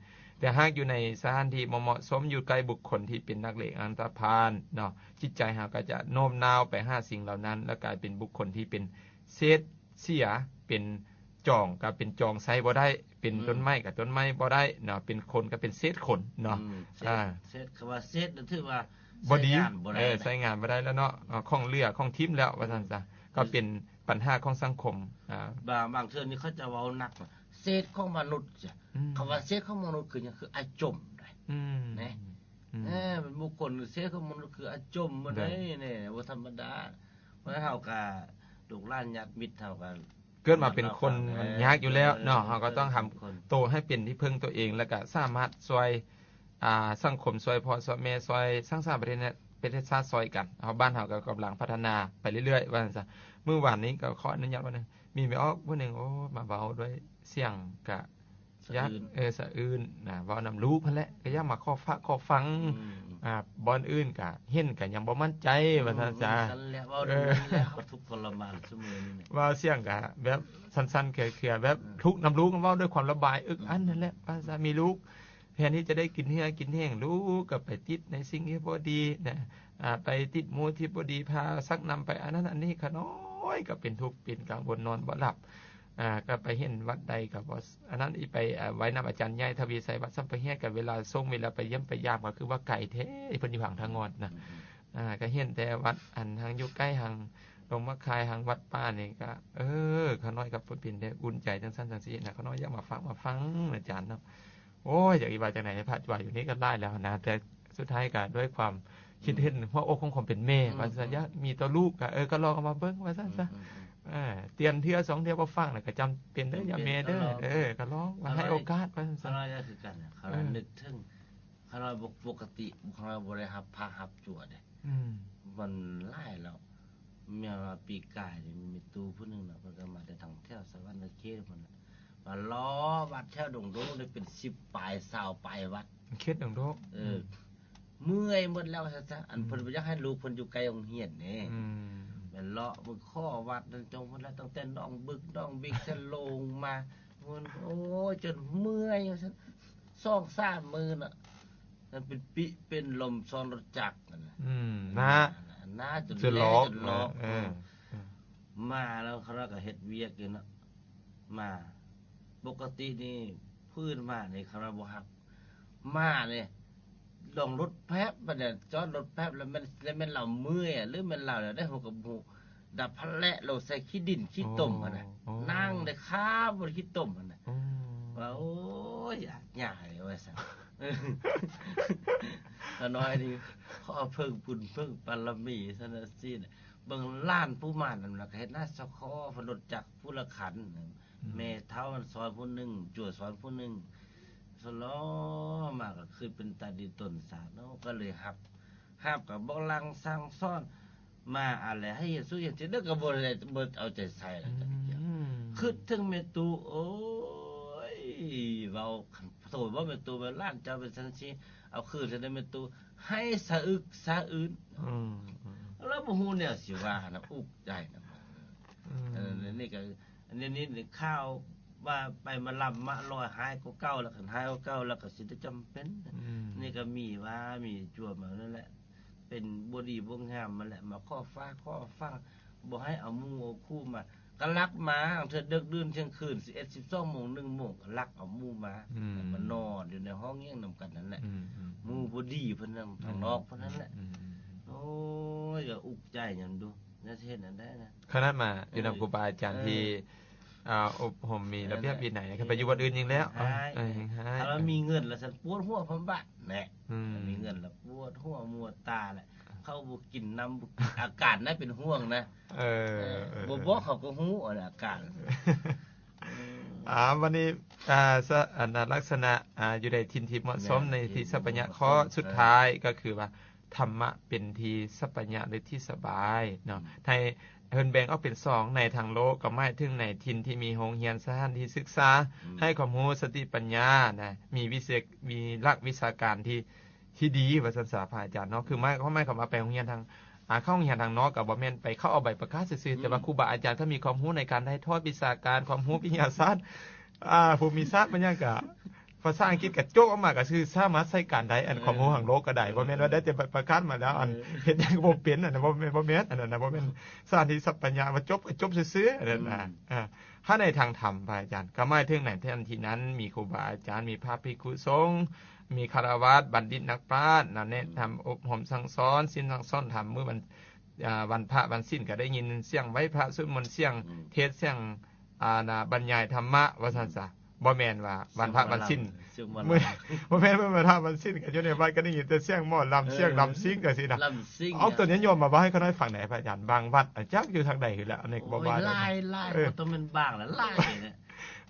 ແຕ່ຫາກຢູ່ໃນສະຖານທີ່ບໍ່ເໝາະສົມ ຢູ່ໃກ້ບຸກຄົນທີ່ເປັນນັກເລງອັນຕະພານເນາະ ຈິດໃຈເຮົາກໍຈະໂນ້ມນ້າວໄປຫາສິ່ງເຫຼົ່ານັ້ນ ແລ້ວກາຍເປັນບຸກຄົນທີ່ເປັນເສດເສຍ ເປັນຈອງກໍເປັນຈອງໃຊ້ບໍ່ໄດ້ ເປັນ ອືມ ຕົ້ນໄມ້ກໍຕົ້ນໄມ້ບໍ່ໄດ້ເນາະ ເປັນຄົນກໍເປັນເສດຄົນເນາະ ອືມ ເສດ ອ່າ ເສດ ຄຳວ່າເສດນັ້ນຖືວ່າບໍ່ດີ ໃຊ້ງານບໍ່ໄດ້ ເອີ ໃຊ້ງານບໍ່ໄດ້ແລ້ວເນາະ ເອີ ຂອງເຫຼືອຂອງຖິ້ມແລ້ວ ອືມ ວ່າຊັ້ນຊະ ອືມ ກໍເປັນ ບັນຫາຂອງສັງຄົມ ອ່າ ບາງ ບາງເທື່ອນີ້ເຂົາຈະເວົ້າໜັກວ່າ ເສດຂອງມະນຸດ ອືມ ຄຳວ່າເສດຂອງມະນຸດຄືຫຍັງ? ຄືອາຈົມໄດ ອືມ ແນ່ ອືມ ເອີ ເປັນບຸກຄົນ ເສດຂອງມະນຸດຄືອາຈົມ ເອີ ແນ່ ບໍ່ທຳມະດາ ເພາະເຮົາກະ ລູກຫຼານຍາດມິດເຮົາກະ ເກີດມາເປັນຄົນ ເອີ ມັນຍາກຢູ່ແລ້ວເນາະ ເອີ ເຮົາກໍຕ້ອງທຳໂຕໃຫ້ເປັນທີ່ເພິ່ງຕົວເອງ ແລ້ວກະສາມາດຊ່ວຍ ອ່າ ສັງຄົມ ຊ່ວຍພໍ່ຊ່ວຍແມ່ ຊ່ວຍສ້າງສາປະເທດ ປະເທດຊາດຊ່ອຍກັນ ເຮົາ ບ້ານເຮົາກໍກຳລັງພັດທະນາໄປເລື້ອຍໆ ວ່າຊັ້ນຊະ. ມື້ວານນີ້ກໍຂໍອະນຸຍາດວ່າໜຶ່ງ ມີແມ່ອອກຜູ້ໜຶ່ງ ໂອ້ ມາເວົ້າດ້ວຍສຽງກະ ສະອືນ ຢາກ ເອີ ສະອືນນະ ເວົ້ານຳລູກຫັ້ນແຫຼະ ກໍຢາກມາຂໍຝາກຂໍຟັງ ອືມ ອ່າ ບ່ອນອື່ນກະເຫັນກະຍັງບໍ່ໝັ້ນໃຈ ອືມ ວ່າຊັ້ນຊະ ເອີ ເວົ້າເລື່ອງນີ້ແຫຼະ ເຮົາທຸກທໍລະມານຊຸມື້ນີ້ ເວົ້າສຽງກະແບບສັ່ນໆ ເຄືອໆ ແບບ ອືມ ທຸກນຳລູກ ເວົ້າດ້ວຍຄວາມລະບາຍ ອຶດອັ້ນ ອືມ ນັ້ນແຫຼະ ວ່າຊັ້ນ ມີລູກ ແທນທີ່ຈະໄດ້ກິນເຫື່ອ ກິນແຮງ ລູກກໍໄປຕິດໃນສິ່ງທີ່ບໍ່ດີນະ ອ່າ ໄປຕິດໝູ່ທີ່ບໍ່ດີ ພາຊັກນຳໄປອັນນັ້ນອັນນີ້ ຂະນ້ອຍກໍເປັນທຸກເປັນກັງວົນ ນອນບໍ່ຫຼັບ ອ່າ ກໍໄປເຫັນວັດໃດກໍບໍ່ ອັນນັ້ນ ອີ ໄປ ອ່າ ໄວ້ນຳອາຈານໃຫຍ່ທະວີໄຊ ວັດສຳປະເຮດ ກໍເວລາສົ່ງ ເວລາໄປຢ້ຽມໄປຢາມ ກໍຄືວ່າໄກແທ້ ເພິ່ນຢູ່ທາງທາງງອນນະ ອືມ ອ່າ ກໍເຫັນແຕ່ວັດອັນທາງຢູ່ໃກ້ ທາງດົງໝາກຄາຍ ທາງວັດປ່ານີ້ກໍ ເອີ ຂະນ້ອຍກໍເປັນໄດ້ອຸ່ນໃຈຈັ່ງຊັ້ນຈັ່ງຊີ້ນະ ຂະນ້ອຍຢາກມາຝາກມາຟັງອາຈານເນາະ. ໂອ້ຍ ຢາກຊິວ່າຈັ່ງໃດ ພະວ່າຢູ່ນີ້ກໍຫຼາຍແລ້ວນະ ແຕ່ສຸດທ້າຍກໍດ້ວຍຄວາມຄິດເຫັນ ອືມ ຫົວອົກຂອງຄວາມເປັນແມ່ ອືມ ວ່າ ອືມ ຢາກມີຕໍ່ລູກ ກໍ ເອີ ກໍລອງເອົາມາເບິ່ງ ວ່າຊັ້ນຊະ ອືມ ອືມ ອືມ ເອີ ຕຽນເທື່ອສອງເທື່ອບໍ່ຟັງ ແລ້ວກໍຈຳເປັນເດີ ຈຳເປັນ ຢ່າແມ່ເດີ ກໍລອງ ເອີ ກໍລອງວ່າໃຫ້ໂອກາດ ວ່າຊັ້ນຊະ ເອີ ຄືກັນ ເຂົາ ເອີ ນຶກເຖິງ ຂ້ານ້ອຍບໍ່ ປົກກະຕິຂ້ານ້ອຍບໍ່ໄດ້ຮັບພະຮັບຈົວເດ້. ອືມ ມັນຫຼາຍແລ້ວ. ແມ່ນວ່າປີກາຍນີ້ມີຕູ້ຜູ້ໜຶ່ງນະ ເພິ່ນກໍມາແຕ່ທາງແຖວສະຫວັນນະເຂດພຸ້ນນະ ມາເລາະວັດແຖວດົງໂດກນີ້ເປັນສິບປາຍ ຊາວປາຍວັດ ເຂດດົງໂດກ. ເອີ ອືມ ເມື່ອຍໝົດແລ້ວຊະ ອັນ ອືມ ເພິ່ນບໍ່ຢາກໃຫ້ລູກເພິ່ນຢູ່ໃກ້ໂຮງຮຽນເດ້. ອືມ ແມ່ນເລາະເບິ່ງຂໍວັດນັ້ນຈົງພຸ້ນລະ ຕັ້ງແຕ່ໜອງບຶກ ໜອງບິກ ສະໂລງມາ ໂອ້ຍ ຈົນເມື່ອຍວ່າຊັ້ນ ສອງສາມມື້ນະ ມັນເປັນປິເປັນລົມຊ້ອນລົດຈັກຫັ້ນນະ. ອືມ ນະ ນະ ຈົນ ຈົນຫຼອກ ແຫຼະ ຈົນຫຼອກ. ເອີ ເອີ ເອີ ມາແລ້ວເຂົາກໍເຮັດວຽກຢູ່ເນາະ ມາ ປົກກະຕິນີ້ ພື້ນມານີ້ເຂົາວ່າບໍ່ຮັບ ມານີ້ ລົງລົດແປັບ ບາດນີ້ຈອດລົດແປັບ ແລ້ວແມ່ນ ແລ້ວແມ່ນລາວເມື່ອຍ ຫຼືແມ່ນລາວແນວໃດ ເຮົາກໍບໍ່ຮູ້ ດັບພັນແຫຼະ ລົງໃສ່ຂີ້ດິນຂີ້ຕົມຫັ້ນນະ. ໂອ້ ນັ່ງໄດ້ຄາບນຂີ້ຕົມຫັ້ນນະ. ໂອ້ ວ່າ ໂອ້ຍ ຍາກຍາຍວ່າຊັ້ນ. ຂ້ານ້ອຍນີ້ຂໍເພິ່ງບຸນເພິ່ງບາລະມີຊັ້ນນະຊີ້ນະ. ເບິ່ງຫຼານຜູ້ມານັ້ນນະ ກໍເຮັດໜ້າສະຂໍ ເພິ່ນລົດຈັກຜູ້ລະຄັນ. ອືມ ແມ່ເຖົ້າມັນຊ້ອນຜູ້ໜຶ່ງ ຈົວຊ້ອນຜູ້ໜຶ່ງ ສະຫຼໍມາກໍຄືເປັນຕາດີຕົນສາເນາະ ກໍເລີຍຮັບ ຮັບກໍບອກຫຼັງສັ່ງສອນ ມາອາໄລໃຫ້ເຮັດສຸກເຮັດເຈັດ ແລ້ວກໍບໍ່ໄດ້ ບໍ່ເອົາໃຈໃສ່ແລ້ວ. ອືມ ຄິດເຖິງແມ່ຕູ້ ໂອ້ຍ ເວົ້າ ໂທບອກແມ່ຕູ້ວ່າ ຫຼານເຈົ້າເປັນຊັ້ນຊີ້ ເອົາຄືນໃສ່ແມ່ຕູ້ ໃຫ້ສະອຶກສະອືນ. ອືມ ອືມ ລາວບໍ່ຮູ້ແນວຊິວ່ານະ ອຸກໃຈນະ. ອືມ ເອີ ນີ້ກໍ ອັນນີ້ນີ້ຂ່າວວ່າໄປມາລຳມະລອຍຮ້າຍກວ່າເກົ່າ ແລ້ວຄັນຮ້າຍກວ່າເກົ່າແລ້ວກໍຊິໄດ້ຈຳເປັນ. ອືມ ນີ້ກໍມີວ່າມີຈົວມານັ້ນແຫຼະ ເປັນບໍ່ດີບໍ່ງາມຫັ້ນແຫຼະ ມາຂໍຝາກຂໍຝັງ ບໍ່ໃຫ້ເອົາໝູ່ເອົາຄູ່ມາ ກໍລັກມາ ລາງເທື່ອເດິກດື່ນທ່ຽງຄືນ ສິບເອັດ ສິບສອງໂມງ ໜຶ່ງໂມງ ກໍລັກເອົາໝູ່ມາ. ອືມ ມານອນຢູ່ໃນຫ້ອງຫຍັງນຳກັນນັ້ນແຫຼະ. ອືມ ໝູ່ບໍ່ດີເພິ່ນທາງນອກເພິ່ນນັ້ນແຫຼະ. ອືມ ໂອ້ຍ ກໍອຸກໃຈຫຍັງດູ ແລ້ວຊິເຮັດແນວໃດນະ. ຂະໜາດມາຢູ່ນຳ ເອີ ຄູບາອາຈານ ເອີ ທີ່ ອ່າ ອົບຮົມມີລະບຽບວິໄນ ເອີ ຄັນໄປຢູ່ວັດອື່ນຍິ່ງແລ້ວ ເອີ ເອີ ແຮ່ງຮ້າຍ ຖ້າວ່າມີເງິນລະຊັ້ນປວດຫົວພະບາດແຫຼະ. ອືມ ມີເງິນລະປວດຫົວມົວຕາແຫຼະ ເຂົ້າບໍ່ກິນ ນ້ຳບໍ່ກິນ ອາການນະເປັນຫ່ວງນະ. ເອີ ເອີ ເອີ ບໍ່ບອກເຂົາກໍຮູ້ອາການ. ອືມ ອ່າ ວັນນີ້ ອ່າ ສະ ອັນ ລັກສະນະ ອ່າ ຢູ່ໃນຖິ່ນທີ່ເໝາະສົມ ແມ່ນ ໃນທີ່ສັບພະຍະ ເໝາະສົມ ຂໍ້ສຸດທ້າຍກໍຄືວ່າ ທຳມະເປັນທີ່ສັບພະຍະ ຫຼື ທີ່ສະບາຍເນາະ. ອືມ ໃຫ້ເພິ່ນແບ່ງອອກເປັນສອງ ໃນທາງໂລກກໍໝາຍເຖິງໃນຖິ່ນທີ່ມີໂຮງຮຽນ ສະຖານທີ່ສຶກສາ ອືມ ໃຫ້ຄວາມຮູ້ ສະຕິປັນຍານະ ມີວິເສກ ມີຫຼັກວິຊາການທີ່ ທີ່ດີວ່າຊັ້ນສາ ພະອາຈານເນາະ. ຄືໝາຍ ຄວາມໝາຍຄວາມວ່າໄປໂຮງຮຽນທາງ ອ່າ ເຂົ້າໂຮງຮຽນທາງນອກກໍບໍ່ແມ່ນໄປເຂົ້າເອົາໃບປະກາດຊື່ໆ ອືມ ແຕ່ວ່າຄູບາອາຈານກໍມີຄວາມຮູ້ໃນການຖ່າຍທອດວິຊາການ ຄວາມຮູ້ວິທະຍາສາດ ອ່າ ພູມິສາດ ມັນຫຍັງກະ ພາສາອັງກິດກະຈົບອອກມາກະຄືສາມາດໃຊ້ການໄດ້ ອັນ ເອີ ຄວາມຮູ້ທາງໂລກກໍໄດ້ ບໍ່ແມ່ນວ່າໄດ້ແຕ່ໃບປະກາດມາແລ້ວ ເອີ ອັນ ເຮັດຫຍັງກໍບໍ່ເປັນ ອັນນັ້ນບໍ່ແມ່ນ ບໍ່ແມ່ນ ອັນນັ້ນນະ ບໍ່ແມ່ນສານທີ່ສັບພະຍາວ່າຈົບກໍຈົບຊື່ໆ ອັນນັ້ນນະ. ອືມ ອ່າ ຖ້າໃນທາງທຳ ພະອາຈານ ກໍໝາຍເຖິງໃນແທ່ນທີ່ນັ້ນມີຄູບາອາຈານ ມີພະພິກຂຸສົງ ມີຄາລະວາດ ບັນດິດ ນັກປາດ ນະແນະນຳອົບຮົມສັ່ງສອນ ສິ້ນສັ່ງສອນທຳມື້ວັນ ອ່າ ວັນພະວັນສິນ ກໍໄດ້ຍິນສຽງໄຫວ້ພະ ສວດມົນ ສຽງ ອືມ ເທດ ສຽງ ອ່າ ນະ ບັນຍາຍທຳມະວ່າຊັ້ນສາ. ອືມ ບໍ່ແມ່ນວ່າວັນພະວັນສິນ ບໍ່ແມ່ນວັນພະວັນສິນ ກໍຢູ່ໃນວັດກໍໄດ້ຍິນແຕ່ສຽງໝໍລຳ ເອີ ສຽງລຳຊິງຈັ່ງຊີ້ນະ. ລຳຊິງ ເອົາ ອາ ຕົວນີ້ໂຍມມາເວົ້າໃຫ້ຂ້ານ້ອຍຟັງແດ່ ພະອາຈານ. ບາງວັດ ອາ ຈັກຢູ່ທາງໃດຄືລະ ອັນນີ້ກໍບໍ່ວ່າ ໂອ້ຍ ຫຼາຍ ຫຼາຍ ເອີ ບໍ່ຕ້ອງແມ່ນບາງລະ ຫຼາຍນະ.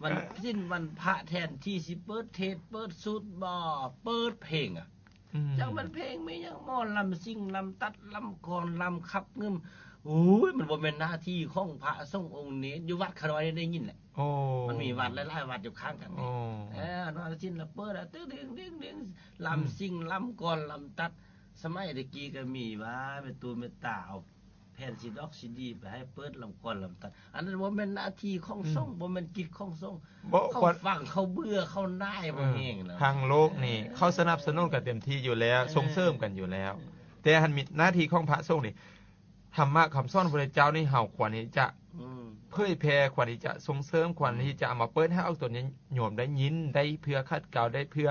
ວັນສິນວັນພະ ແທນທີ່ຊິເປີດເທດ ເປີດສູດບໍ ເປີດເພງອະ ອືມ ຈັກແມ່ນເພງແມ່ນຫຍັງ ໝໍລຳຊິງ ລຳຕັດ ລຳກອນ ລຳຂັບງື່ມ. ໂອ້ຍ ມັນບໍ່ແມ່ນໜ້າທີ່ຂອງພະສົງອົງເນນ ຢູ່ວັດຂ້ານ້ອຍໄດ້ຍິນແຫຼະ. ໂອ້ ມັນມີວັດຫຼາຍໆວັດຢູ່ຂ້າງກັນນີ້. ໂອ້ ເອີ ວັນສິນລະເປີດລະ ຕຶ້ງເດ້ງເດ້ງເດ້ງ ລຳ ອືມ ຊິງ ລຳກອນ ລຳຕັດ. ສະໄໝແຕ່ກີ້ກໍມີວ່າແມ່ຕູ້ແມ່ຕາເອົາ ແຜ່ນຊີດອກຊີດີໄປໃຫ້ເປີດລຳກອນລຳຕັດ ອັນນັ້ນບໍ່ແມ່ນໜ້າທີ່ຂອງສົງ ອືມ ບໍ່ແມ່ນກິດຂອງສົງ. ບໍ່ ເຂົາຟັງ ເຂົາເບື່ອ ເຂົາໜ່າຍ ເອີ ບໍ່ແຮງນະ. ທາງໂລກນີ້ ເອີ ເຂົາສະໜັບສະໜູນກັນເຕັມທີ່ຢູ່ແລ້ວ ເອີ ສົ່ງເສີມກັນຢູ່ແລ້ວ ເອີ ແຕ່ຫັ້ນມີໜ້າທີ່ຂອງພະສົງນີ້ ທຳມະຄຳສອນຂອງພະພຸດທະເຈົ້ານີ້ ເຮົາຄວນທີ່ຈະ ອືມ ເຜີຍແຜ່ ຄວນທີ່ຈະສົ່ງເສີມ ຄວນ ອືມ ທີ່ຈະເອົາມາເປີດໃຫ້ອອກຕົນຍາດໂຍມໄດ້ຍິນ ໄດ້ເພື່ອຂັດເກາ ໄດ້ເພື່ອ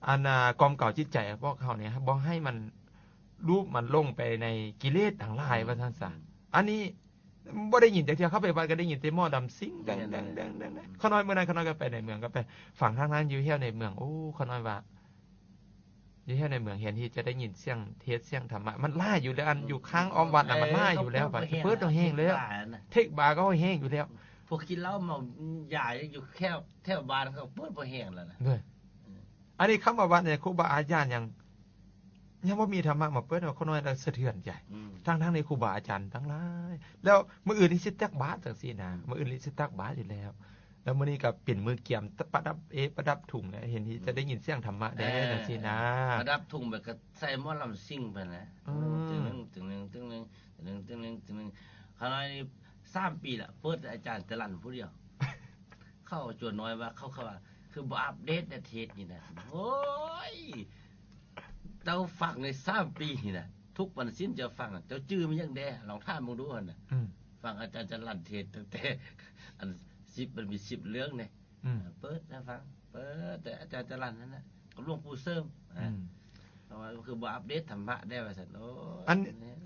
ອັນ ອ່າ ການກ່ອມເກາຈິດໃຈພວກເຮົານີ້ ບໍ່ໃຫ້ມັນ ລູບມັນຫຼົງໄປໃນກິເລດທັງຫຼາຍ ອືມ ວ່າຊັ້ນສາ. ອືມ ອັນນີ້ບໍ່ໄດ້ຍິນຈັກເທື່ອ ເຂົ້າໄປວັດກໍໄດ້ຍິນແຕ່ໝໍລຳຊິງ ແມ່ນ ແດງໆ ແດງໆ. ອືມ ຂ້ານ້ອຍມື້ນັ້ນ ຂ້ານ້ອຍກໍໄປໃນເມືອງ ກໍໄປຟັງທາງນັ້ນ ຢູ່ແຖວໃນເມືອງ ໂອ້ ຂ້ານ້ອຍວ່າ ຢູ່ແຖວໃນເມືອງ ແທນທີ່ຈະໄດ້ຍິນສຽງເທດ ສຽງທຳມະ ມັນຫຼາຍຢູ່ແລ້ວ ອັນ ອືມ ຢູ່ຂ້າງອ້ອມວັດນະ ເອີ ມັນຫຼາຍຢູ່ແລ້ວ ເຂົາເປີດບໍ່ແຮງ ເປີດບໍ່ແຮງແລ້ວ ເທັກບາ ເທັກບາກໍແຮງຢູ່ແລ້ວ ພວກກິນເຫຼົ້າເມົາຢາຢູ່ແຖວ ແຖວບ້ານເຂົາເປີດບໍ່ແຮງແລ້ວນະ. ເອີ ອັນນີ້ຄຳວ່າວັດນີ້ ຄູບາອາຈານຍັງ ຍັງບໍ່ມີທຳມະມາເປີດໃຫ້ຂ້ານ້ອຍ ແລ້ວສະເທືອນໃຈ. ອືມ ທັງໆນີ້ຄູບາອາຈານທັງຫຼາຍ ແລ້ວມື້ອື່ນນີ້ຊິຕັກບາດຈັ່ງຊີ້ນະ ອືມ ມື້ອື່ນນີ້ຊິຕັກບາດຢູ່ແລ້ວ ແລ້ວມື້ນີ້ກໍເປັນມື້ກຽມປະດັບເອ ປະດັບທຸງແລ້ວ ເຫັນທີ່ຈະໄດ້ຍິນສຽງທຳມະແດ່ ເອີ ຈັ່ງຊີ້ນະ ປະດັບທຸງໄປກໍໃສ່ໝໍລຳຊິງໄປນະ ເອີ ຕຶງໜຶ່ງ ຕຶງໜຶ່ງ ຕຶງໜຶ່ງ ຕຶງໜຶ່ງ ຕຶງໜຶ່ງ ຂ້ານ້ອຍນີ້ສາມປີລະ ເປີດແຕ່ອາຈານຈະລັນຜູ້ດຽວ. ເຂົາຈວນນ້ອຍວ່າ ເຂົາ ເຂົາວ່າ ຄືບໍ່ອັບເດດແດ່ເທດນີ້ນະ ໂອ້ຍ ເຈົ້າຟັງໄດ້ສາມປີນີ້ນະ ທຸກວັນສິນເຈົ້າຟັງ ເຈົ້າຈື່ມາຫຍັງແດ່ ລອງຖາມເບິ່ງດູຫັ້ນນະ ອືມ ຟັງອາຈານຈະລັນເທດຕັ້ງແຕ່ອັນສິບ ມັນມີສິບເລື່ອງເດ້ ອືມ ເປີດໃຫ້ຟັງ ເປີດແຕ່ອາຈານຈະລັນຫັ້ນນະ ກັບຫຼວງປູ່ເສີມ ອືມ ເພາະວ່າຄືບໍ່ອັບເດດທຳມະແດ່ວ່າຊັ້ນ ໂອ້ຍ ອັນ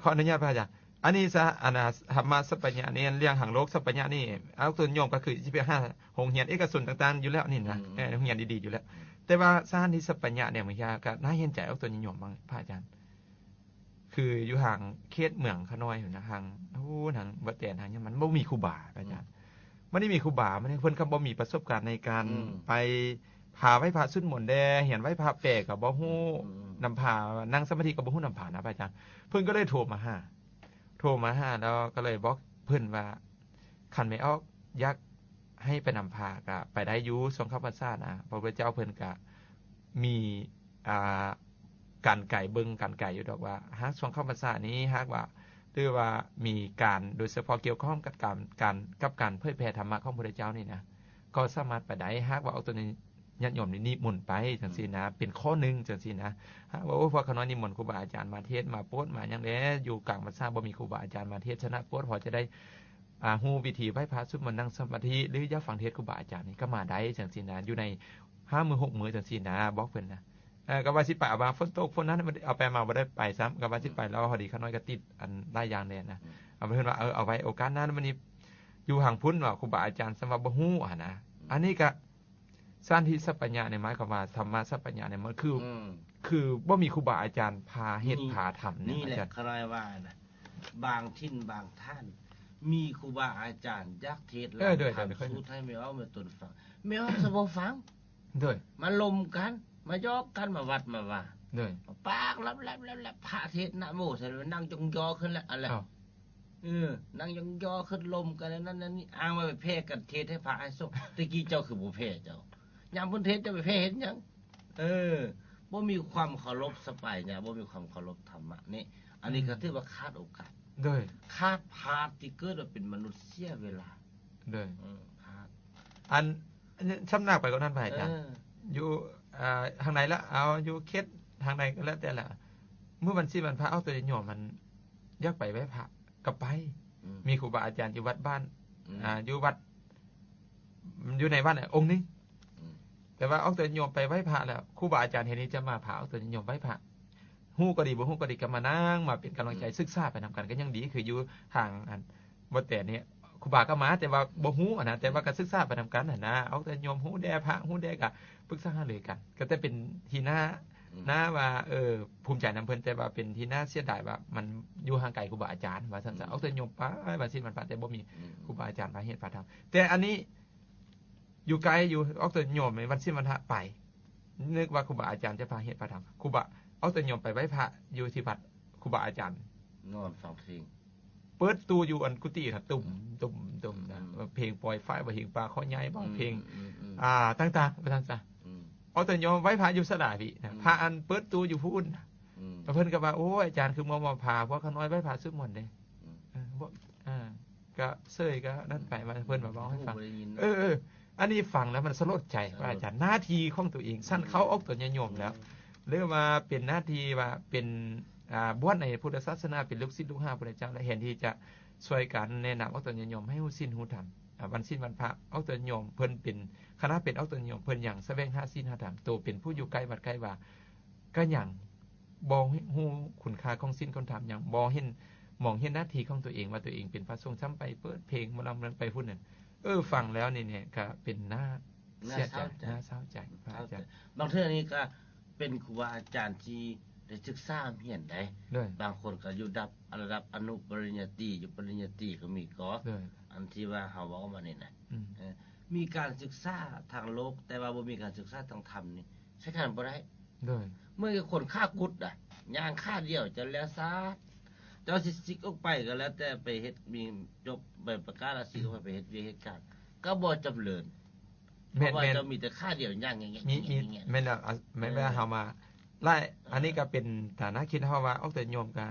ຂໍອະນຸຍາດພະອາຈານ ອັນນີ້ຊະ ອັນນະ ທຳມະສັບປະຍະນີ້ ເລື່ອງທາງໂລກສັບປະຍະນີ້ ເອົາຕົນໂຍມກໍຄືຊິໄປຫາໂຮງຮຽນເອກະຊົນຕ່າງໆຢູ່ແລ້ວນີ້ນະ ອືມ ເອີ ໂຮງຮຽນດີໆຢູ່ແລ້ວ ອືມ ແຕ່ວ່າສະຖານທີ່ສັບປະຍະນີ້ ບາງເທື່ອກໍໜ້າເຫັນໃຈອອກຕົນຍາດໂຍມ ພະອາຈານ ຄືຢູ່ທາງເຂດເມືອງຂະນ້ອຍພຸ້ນນະ ທາງ ໂອ້ ທາງບໍ່ແຕນ ທາງຫຍັງ ມັນບໍ່ມີຄູບາ ພະອາຈານ ອືມ ມັນໄດ້ມີຄູບາ ມັນ ເພິ່ນກໍບໍ່ມີປະສົບການໃນການ ອືມ ໄປພາໄຫວ້ພະສຸດມົນແດ່ ຮຽນໄຫວ້ພະແປກໍບໍ່ຮູ້ ອືມ ນຳພາ ນັ່ງສະມາທິກໍບໍ່ຮູ້ນຳພານະ ພະອາຈານ ເພິ່ນກໍເລີຍໂທມາຫາ ໂທມາຫາແລ້ວກໍເລີຍບອກເພິ່ນວ່າ ຄັນແມ່ອອກຢາກໃຫ້ໄປນຳພາກະໄປໄດ້ຢູ່ ຊ່ວງເຂົ້າພັນສານະ ພະພຸດທະເຈົ້າເພິ່ນກະມີ ອ່າ ການໄກ ເບິ່ງການໄກຢູ່ດອກວ່າ ຫາກຊ່ວງເຂົ້າພັນສານີ້ ຫາກວ່າ ຫຼືວ່າມີການ ໂດຍສະເພາະກ່ຽວຂ້ອງກັບການ ການ ກັບການເຜີຍແຜ່ທຳມະຂອງພະພຸດທະເຈົ້ານີ້ນະ ກໍສາມາດໄປໄດ້ ຫາກວ່າອອກຕົນຍາດໂຍມນີ້ນິມົນໄປຈັ່ງຊີ້ນະ ອືມ ເປັນຂໍ້ໜຶ່ງຈັ່ງຊີ້ນະ ຫາກວ່າ ໂອ້ ພວກຂ້ານ້ອຍນິມົນຄູບາອາຈານມາເທດ ມາໂປດ ມາຫຍັງແດ່ ຢູ່ກາງພັນສາບໍ່ມີຄູບາອາຈານມາເທດສະນະໂປດ ພໍຈະໄດ້ ອ່າ ຮູ້ວິທີໄຫວ້ພະ ສວດມົນ ນັ່ງສະມາທິ ຫຼືຢາກຟັງເທດຄູບາອາຈານນີ້ກໍມາໄດ້ຈັ່ງຊີ້ນະ ຢູ່ໃນຫ້າມື້ຫົກມື້ຈັ່ງຊີ້ນະ ບອກເພິ່ນນະ ເອີ ກໍວ່າຊິໄປ ເອົາມາຝົນຕົກຝົນນັ້ນ ເອົາໄປມາບໍ່ໄດ້ໄປຊ້ຳ ກໍວ່າຊິໄປ ອືມ ແລ້ວພໍດີຂ້ານ້ອຍກໍຕິດອັນຫຼາຍຢ່າງແດ່ນະ ອືມ ເອົາເພິ່ນວ່າ ເອີ ເອົາໄວ້ໂອກາດໜ້າ ວັນນີ້ຢູ່ທາງພຸ້ນວ່າ ຄູບາອາຈານສ່ຳວ່າບໍ່ຮູ້ຫັ້ນນະ ອືມ ອັນນີ້ກໍ ສັນທິສັບປະຍະນີ້ ໝາຍຄວາມວ່າທຳມະສັບປະຍະນີ້ ມັນຄື ອືມ ຄືບໍ່ມີຄູບາອາຈານພາເຮັດ ອືມ ພາທຳນີ້ ນີ້ແຫຼະ ອາຈານ ຂ້ານ້ອຍວ່ານະ ບາງຖິ່ນບາງຖານ ມີຄູບາອາຈານຢາກເທດ ເອີ ລຳ ໂດຍ ທຳ ໂດຍ ສູດໃຫ້ແມ່ອອກແມ່ຕົນຟັງ ແມ່ອອກສະບໍ່ຟັງ ໂດຍ ມາລົມກັນ ມາຢອກກັນ ມາວັດມາວາ ໂດຍ ປາກລັບໆ ພະເທດນະໂມໃສ່ ນັ່ງຍົງຍໍຂຶ້ນແລ້ວ ອັນແຫຼະ ເອີ ນັ່ງຍົງຍໍຂຶ້ນລົມກັນ ອັນນັ້ນອັນນີ້ ອ້າງວ່າໄປແຜ່ກັນເທດໃຫ້ພະໃຫ້ສົງ ແຕ່ກີ້ເຈົ້າຄືບໍ່ແຜ່ເຈົ້າ ຍາມເພິ່ນເທດເຈົ້າໄປແຜ່ເຮັດຫຍັງ? ເອີ ບໍ່ມີຄວາມເຄົາລົບສະປາຍະ ບໍ່ມີຄວາມເຄົາລົບທຳມະນີ້ ອັນນີ້ກໍ ອືມ ຖືວ່າຂາດໂອກາດ ໂດຍ ຂາດພາດທີ່ເກີດມາເປັນມະນຸດເສຍເວລາ ໂດຍ ເອີ ພາດ ອັນ ຊຳໜັກໄປກວ່ານັ້ນ ພະອາຈານ ເອີ ຢູ່ ອ່າ ທາງໃດລະ ເອົາ ຢູ່ເຂດທາງໃດກໍແລ້ວແຕ່ລະ ມື້ວັນສິນວັນພະ ເອົາໂຕຍາດໂຍມມັນ ຢາກໄປໄຫວ້ພະກໍໄປ ອືມ ມີຄູບາອາຈານຢູ່ວັດບ້ານ ອືມ ອ່າ ຢູ່ວັດ ຢູ່ໃນວັດ ອົງໜຶ່ງ ອືມ ແຕ່ວ່າອອກໂຕຍາດໂຍມໄປໄຫວ້ພະແລ້ວ ຄູບາອາຈານເຫັນນີ້ຈະມາພາອອກໂຕຍາດໂຍມໄຫວ້ພະ ຮູ້ກໍດີ ບໍ່ຮູ້ກໍດີ ກໍມານັ່ງ ມາເປັນກຳລັງໃຈ ອືມ ສຶກສາໄປນຳກັນ ກໍຍັງດີ ຄືຢູ່ທາງອັນ ບໍ່ແຕ່ນີ້ ຄູບາກໍມາ ແຕ່ວ່າບໍ່ຮູ້ຫັ້ນນະ ແຕ່ວ່າກໍສຶກສາໄປນຳກັນຫັ້ນນະ ອອກໂຕຍາດໂຍມຮູ້ແດ່ ພະຮູ້ແດ່ ກໍປຶກສາຫາລືກັນ ກໍແຕ່ເປັນທີ່ໜ້າ ອືມ ໜ້າວ່າ ເອີ ພູມໃຈນຳເພິ່ນ ແຕ່ວ່າເປັນທີ່ໜ້າເສຍດາຍວ່າ ມັນຢູ່ຫ່າງໄກຄູບາອາຈານ ວ່າຊັ້ນຊະ ອືມ ອອກໂຕຍາດໂຍມໄປວັນສິນວັນພະ ແຕ່ບໍ່ມີ ອືມ ຄູບາອາຈານມາເຮັດພາທຳ ແຕ່ອັນນີ້ ຢູ່ໃກ້ຢູ່ ອອກໂຕຍາດໂຍມໃນວັນສິນວັນພະໄປ ນຶກວ່າຄູບາອາຈານຈະພາເຮັດພາທຳ ຄູບາ ອອກໂຕຍາດໂຍມໄປໄຫວ້ພະຢູ່ທີ່ວັດ ຄູບາອາຈານນອນຟັງເພງ ເປີດຕູ້ຢູ່ອັນກຸຕິນະ ຕຸ້ມ ອືມ ຕຸ້ມ ຕຸ້ມນະ ອືມ ເພງປ່ອຍຝ້າຍ ເພງປາຄໍໃຫຍ່ ອືມ ເພງ ອືມ ອືມ ອ່າ ຕ່າງໆ ວ່າຊັ້ນຊະ ອືມ ອອກໂຕຍາດໂຍມໄຫວ້ພະຢູ່ສາລາພີ້ນະ ອືມ ພະອັນເປີດຕູ້ຢູ່ພຸ້ນນະ ອືມ ແລ້ວເພິ່ນກໍວ່າ ໂອ້ຍ ອາຈານຄືບໍ່ມາພາພວກຂ້ານ້ອຍໄຫວ້ພະສວດມົນເດ້ ອືມ ເອີ ບໍ່ ອ່າ ກໍເຊີຍ ກໍນັ້ນໄປ ວ່າເພິ່ນມາເວົ້າໃຫ້ຟັງ ເອີ ເອີ ອັນນີ້ຟັງແລ້ວມັນສະຫຼົດໃຈ ສະຫຼົດ ວ່າອາຈານ ໜ້າທີ່ຂອງຕົວເອງ ຊັ້ນເຂົ້າອອກຕົນຍາດໂຍມແລ້ວ ອືມ ຫຼືວ່າເປັນໜ້າທີ່ວ່າເປັນ ອ່າ ບວດໃນພຸດທະສາສະໜາ ເປັນລູກສິດລູກຫາພະພຸດທະເຈົ້າ ແລະ ແທນທີ່ຈະຊ່ວຍກັນແນະນຳອອກຕົນຍາດໂຍມໃຫ້ຮູ້ສິນຮູ້ທຳ ອ່າ ວັນສິນວັນພະ ອອກຕົນຍາດໂຍມເພິ່ນເປັນ ຄະນະເປັນອອກຕົນຍາດໂຍມ ເພິ່ນຍັງສະແຫວງຫາສິນຫາທຳ ໂຕເປັນຜູ້ຢູ່ໃກ້ວັດໃກ້ວາ ກໍຍັງ ບໍ່ຮູ້ຄຸນຄ່າຂອງສິນຂອງທຳ ຍັງບໍ່ເຫັນ ມອງເຫັນໜ້າທີ່ຂອງຕົວເອງວ່າຕົວເອງເປັນພະສົງ ຊ້ຳໄປເປີດເພງໝໍລຳນັ້ນໄປພຸ້ນນັ້ນ ເອີ ຟັງແລ້ວນີ້ ນີ້ກໍເປັນໜ້າ ໜ້າເສຍໃຈ ເສົ້າໃຈ ໜ້າເສົ້າໃຈ ພະອາຈານ ເສົ້າໃຈ ບາງເທື່ອນີ້ກໍເປັນຄູບາອາຈານທີ່ໄດ້ສຶກສາຮຽນໄດ໋ ໂດຍ ບາງຄົນກໍຢູ່ດັບ ລະດັບອະນຸປະລິນຍາຕີ ຢູ່ປະລິນຍາຕີກໍມີກໍ ໂດຍ ອັນທີ່ວ່າເຮົາເວົ້າມານີ້ນະ ອືມ ເອີ ມີການສຶກສາທາງໂລກ ແຕ່ວ່າບໍ່ມີການສຶກສາທາງທຳນີ້ ໃຊ້ການບໍ່ໄດ້. ໂດຍ ເມື່ອຄົນຂາກຸດນະ ຍ່າງຂາດຽວຈະແລ້ວຊາດ. ເຈົ້າຊິຊິກອອກໄປກໍແລ້ວແຕ່ ໄປເຮັດມີຈົບໃບປະກາດລາຊິກອອກໄປ ໄປເຮັດວຽກເຮັດການ ກໍບໍ່ຈຳເລີນ. ແມ່ນ ເພາະວ່າ ແມ່ນ ເຈົ້າມີແຕ່ຂາດຽວຍ່າງແງະໆ ມີ ມີ ແມ່ນແລ້ວ ອາ ແມ່ນ ເອີ ເວລາເຮົາມາຫຼາຍ ເອີ ອັນນີ້ກໍເປັນຖານະຄິດເຮົາວ່າອອກຕົນໂຍມກໍ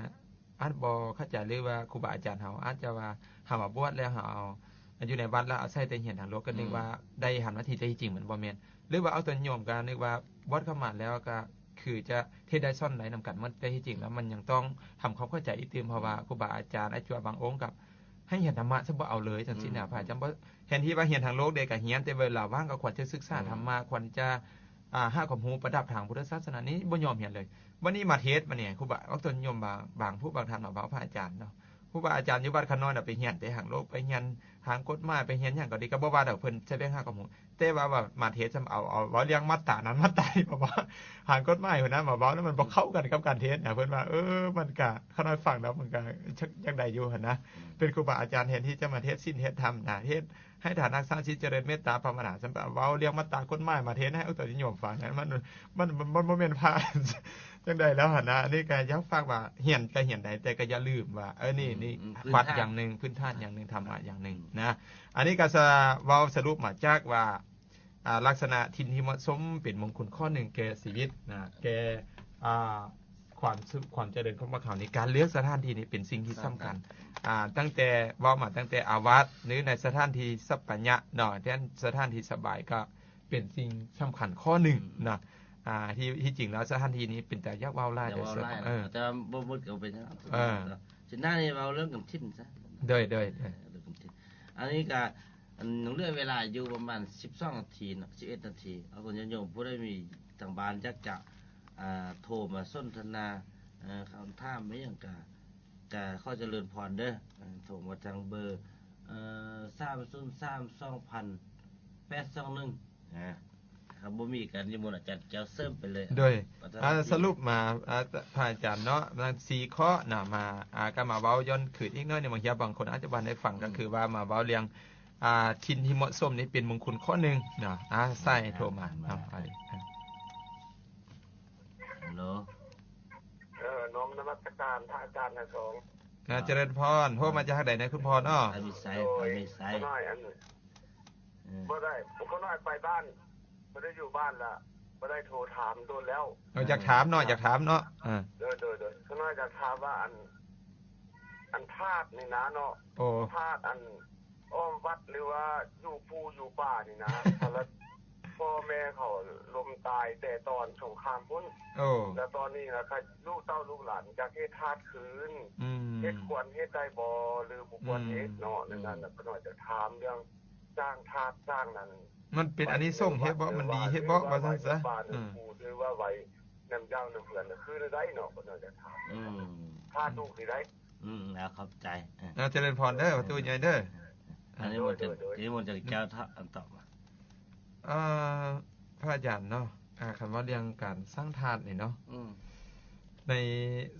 ອາດບໍ່ເຂົ້າໃຈ ຫຼືວ່າຄູບາອາຈານເຮົາອາດຈະວ່າ ເຮົາມາບວດແລ້ວເຮົາເອົາ ຢູ່ໃນວັດແລ້ວເອົາໃສ່ແຕ່ຮຽນທາງໂລກ ກໍນຶກ ອືມ ວ່າໄດ້ທຳໜ້າທີ່ ແຕ່ທີ່ຈິງມັນບໍ່ແມ່ນ ຫຼືວ່າອອກຕົນໂຍມກໍນຶກວ່າບວດເຂົ້າມາແລ້ວກໍຄືຈະເຮັດໄດ້ສອນໄດ້ນຳກັນໝົດ ແຕ່ທີ່ຈິງແລ້ວມັນຍັງຕ້ອງທຳຄວາມເຂົ້າໃຈອີກຕື່ມ ເພາະວ່າ ອືມ ຄູບາອາຈານອາຈານບາງອົງກໍໃຫ້ຮຽນທຳມະ ຊະບໍ່ເອົາເລີຍຈັ່ງຊີ້ນະ ອືມ ພະອາຈານບໍ່ ແທນທີ່ວ່າຮຽນທາງໂລກເດ້ກໍຮຽນ ແຕ່ເວລາວ່າງກໍຄວນຈະສຶກສາ ອືມ ທຳມະ ຄວນຈະ ອ່າ ຫາຄວາມຮູ້ປະດັບທາງພຸດທະສາສະໜານີ້ ບໍ່ຍອມຮຽນເລີຍ. ບັດນີ້ມາເທດ ບັດນີ້ຄູບາອອກຕົນໂຍມບາງ ບາງຜູ້ບາງທ່ານມາເວົ້າພະອາຈານເນາະ ຄູບາອາຈານຢູ່ວັດຂະນ້ອຍນະ ໄປຮຽນແຕ່ທາງໂລກ ໄປຮຽນທາງກົດໝາຍ ໄປຮຽນຫຍັງກໍດີ ກໍບໍ່ວ່າດອກ ເພິ່ນສະແຫວງຫາຄວາມຮູ້ ແຕ່ວ່າ ວ່າມາເທດ ຊຳເອົາ ເອົາເວົ້າເລື່ອງມາດຕານັ້ນມາດຕານີ້ ມາເວົ້າທາງກົດໝາຍພຸ້ນນະ ມາເວົ້າແລ້ວມັນບໍ່ເຂົ້າກັນກັບການເທດນະ ເພິ່ນວ່າ ເອີ ມັນກະ ຂະນ້ອຍຟັງແລ້ວມັນກະ ຈັກ ຈັກໄດ້ຢູ່ຫັ້ນນະ ອືມ ເປັນຄູບາອາຈານແທນທີ່ຈະມາເທດສິນເທດທຳນະ ເທດ ໃຫ້ທານຮັກສາສິນ ຈະເລີນເມດຕາພາວະນາ ສຳລັບເວົ້າເລື່ອງມາດຕາກົດໝາຍມາເທດໃຫ້ອອກຕົນໂຍມຟັງນັ້ນ ມັນ ມັນ ມັນ ມັນບໍ່ແມ່ນພະຈັ່ງໃດແລ້ວຫັ້ນນະ. ອັນນີ້ກໍຢາກຝາກວ່າ ຮຽນກໍຮຽນໄດ້ ແຕ່ກໍຢ່າລືມວ່າ ເອີ ນີ້ ອືມ ນີ້ ອືມ ພື້ນຖານ ວັດຢ່າງໜຶ່ງ ພື້ນຖານຢ່າງໜຶ່ງ ອືມ ທຳມະຢ່າງໜຶ່ງ ອືມ ນະ. ອັນນີ້ກໍສະ ເວົ້າສະຫຼຸບມາຈາກວ່າ ອ່າ ລັກສະນະຖິ່ນທີ່ເໝາະສົມເປັນມົງຄຸນຂໍ້ໜຶ່ງແກ່ຊີວິດນະ ແກ່ ອ່າ ຄວາມສຸກ ຄວາມຈະເລີນຂອງພວກເຮົານີ້ ການເລືອກສະຖານທີ່ນີ້ເປັນສິ່ງທີ່ສຳຄັນ ສຳຄັນ ອ່າ ຕັ້ງແຕ່ເວົ້າມາຕັ້ງແຕ່ອາວາດ ຫຼື ໃນສະຖານທີ່ສັບປະຍະເນາະ ແທນສະຖານທີ່ສະບາຍ ກໍເປັນສິ່ງສຳຄັນຂໍ້ໜຶ່ງ ອືມ ເນາະ ອ່າ ທີ່ ທີ່ຈິງແລ້ວສະຖານທີ່ນີ້ເປັນຕາຢາກເວົ້າຫຼາຍ ຢາກເວົ້າຫຼາຍ ເອີ ແຕ່ວ່າບໍ່ໝົດກໍເປັນຫຍັງ ເອີ ເນາະ ຊິໜ້ານີ້ເວົ້າເລື່ອງກຳຖິນຊະ ໂດຍ ໂດຍ ເອີ ເລື່ອງກຳຖິນ ອັນນີ້ກໍ ອັນ ຍັງເຫຼືອເວລາຢູ່ປະມານສິບສອງນາທີເນາະ ສິບເອັດນາທີ ເອົາ ຍາດໂຍມຜູ້ໃດມີທາງບ້ານຢາກຈະ ອ່າ ໂທມາສົນທະນາ ເອີ ຄຳຖາມອີ່ຫຍັງກະ ກະຂໍຈະເລີນພອນເດີ ເອີ ໂທມາທາງເບີ ເອີ ສາມສູນສາມ ສອງພັນ ແປດສອງໜຶ່ງ ອາ ຄັນບໍ່ມີກະນິມົນອາຈານແກ້ວເສີມໄປເລີຍ ໂດຍ ອາ ສະຫຼຸບມາ ອາ ພະອາຈານເນາະ ທັງສີ່ຂໍ້ນະ ມາ ອາ ກໍມາເວົ້າຍ້ອນຄືນອີກໜ້ອຍໜຶ່ງ ບາງເທື່ອບາງຄົນອາດຈະບໍ່ໄດ້ຟັງ ອືມ ກໍຄືວ່າມາເວົ້າເລື່ອງ ອ່າ ຖິ່ນທີ່ເໝາະສົມນີ້ເປັນມົງຄຸນຂໍ້ໜຶ່ງເນາະ ອາ ໃສ່ໂທມາເນາະ ອືມ ຮັລໂຫຼ ເອີ ນ້ອມນະມັດສະການພະອາຈານທັງສອງ ອາ ຈະເລີນພອນ ໂທມາຈາກທາງໃດນະ ຄຸນພໍ່ເນາະ ພາວິໄສ ໂດຍ ພາວິໄສ ຂ້ານ້ອຍ ອັນ ເອີ ບໍ່ໄດ້ ຂ້ານ້ອຍໄປບ້ານ ບໍ່ໄດ້ຢູ່ບ້ານລະ ບໍ່ໄດ້ໂທຖາມດົນແລ້ວ ເອີ ຢາກຖາມເນາະ ຢາກຖາມເນາະ ເອີ ໂດຍ ໂດຍ ໂດຍ ຂ້ານ້ອຍຢາກຖາມວ່າ ອັນ ອັນທາດນີ້ນະເນາະ ໂອ້ ທາດ ອັນ ອ້ອມວັດ ຫຼືວ່າຢູ່ພູຢູ່ປ່ານີ້ນະ ຄັນລະພໍ່ແມ່ເຂົາລົ້ມຕາຍແຕ່ຕອນສົງຄາມພຸ້ນ ໂອ້ ແລ້ວຕອນນີ້ນະ ລູກເຕົ້າລູກຫຼານຢາກເຮັດທາດຄືນ ອືມ ເຮັດຄວນເຮັດໄດ້ບໍ່ ຫຼືບໍ່ຄວນເຮັດເນາະ ອືມ ນັ້ນນະ ຂ້ານ້ອຍຈະຖາມເລື່ອງສ້າງທາດສ້າງນັ້ນ ມັນເປັນອານິສົງເຮັດບໍ່ ມັນດີເຮັດບໍ່ ວ່າຊັ້ນຊະ ອືມ ຫຼືວ່າໄວ້ນຳເຈົ້ານຳເຮືອນ ຄືແນວໃດເນາະ ຂ້ານ້ອຍຈະຖາມ ອືມ ທາດລູກນີ້ໄດ້ ອືມ ເອົາ ຂອບໃຈ ເອີ ເອີ ຈະເລີນພອນເດີ ປະຕູໃຫຍ່ເດີ ອັນນີ້ມັນຈະ ໂດຍ ໂດຍ ນີ້ມັນຈະເຈົ້າ ອັນຕອບ ເອີ ພະອາຈານເນາະ ອາ ຄັນວ່າເລື່ອງການສ້າງທາດນີ້ເນາະ ອືມ ໃນ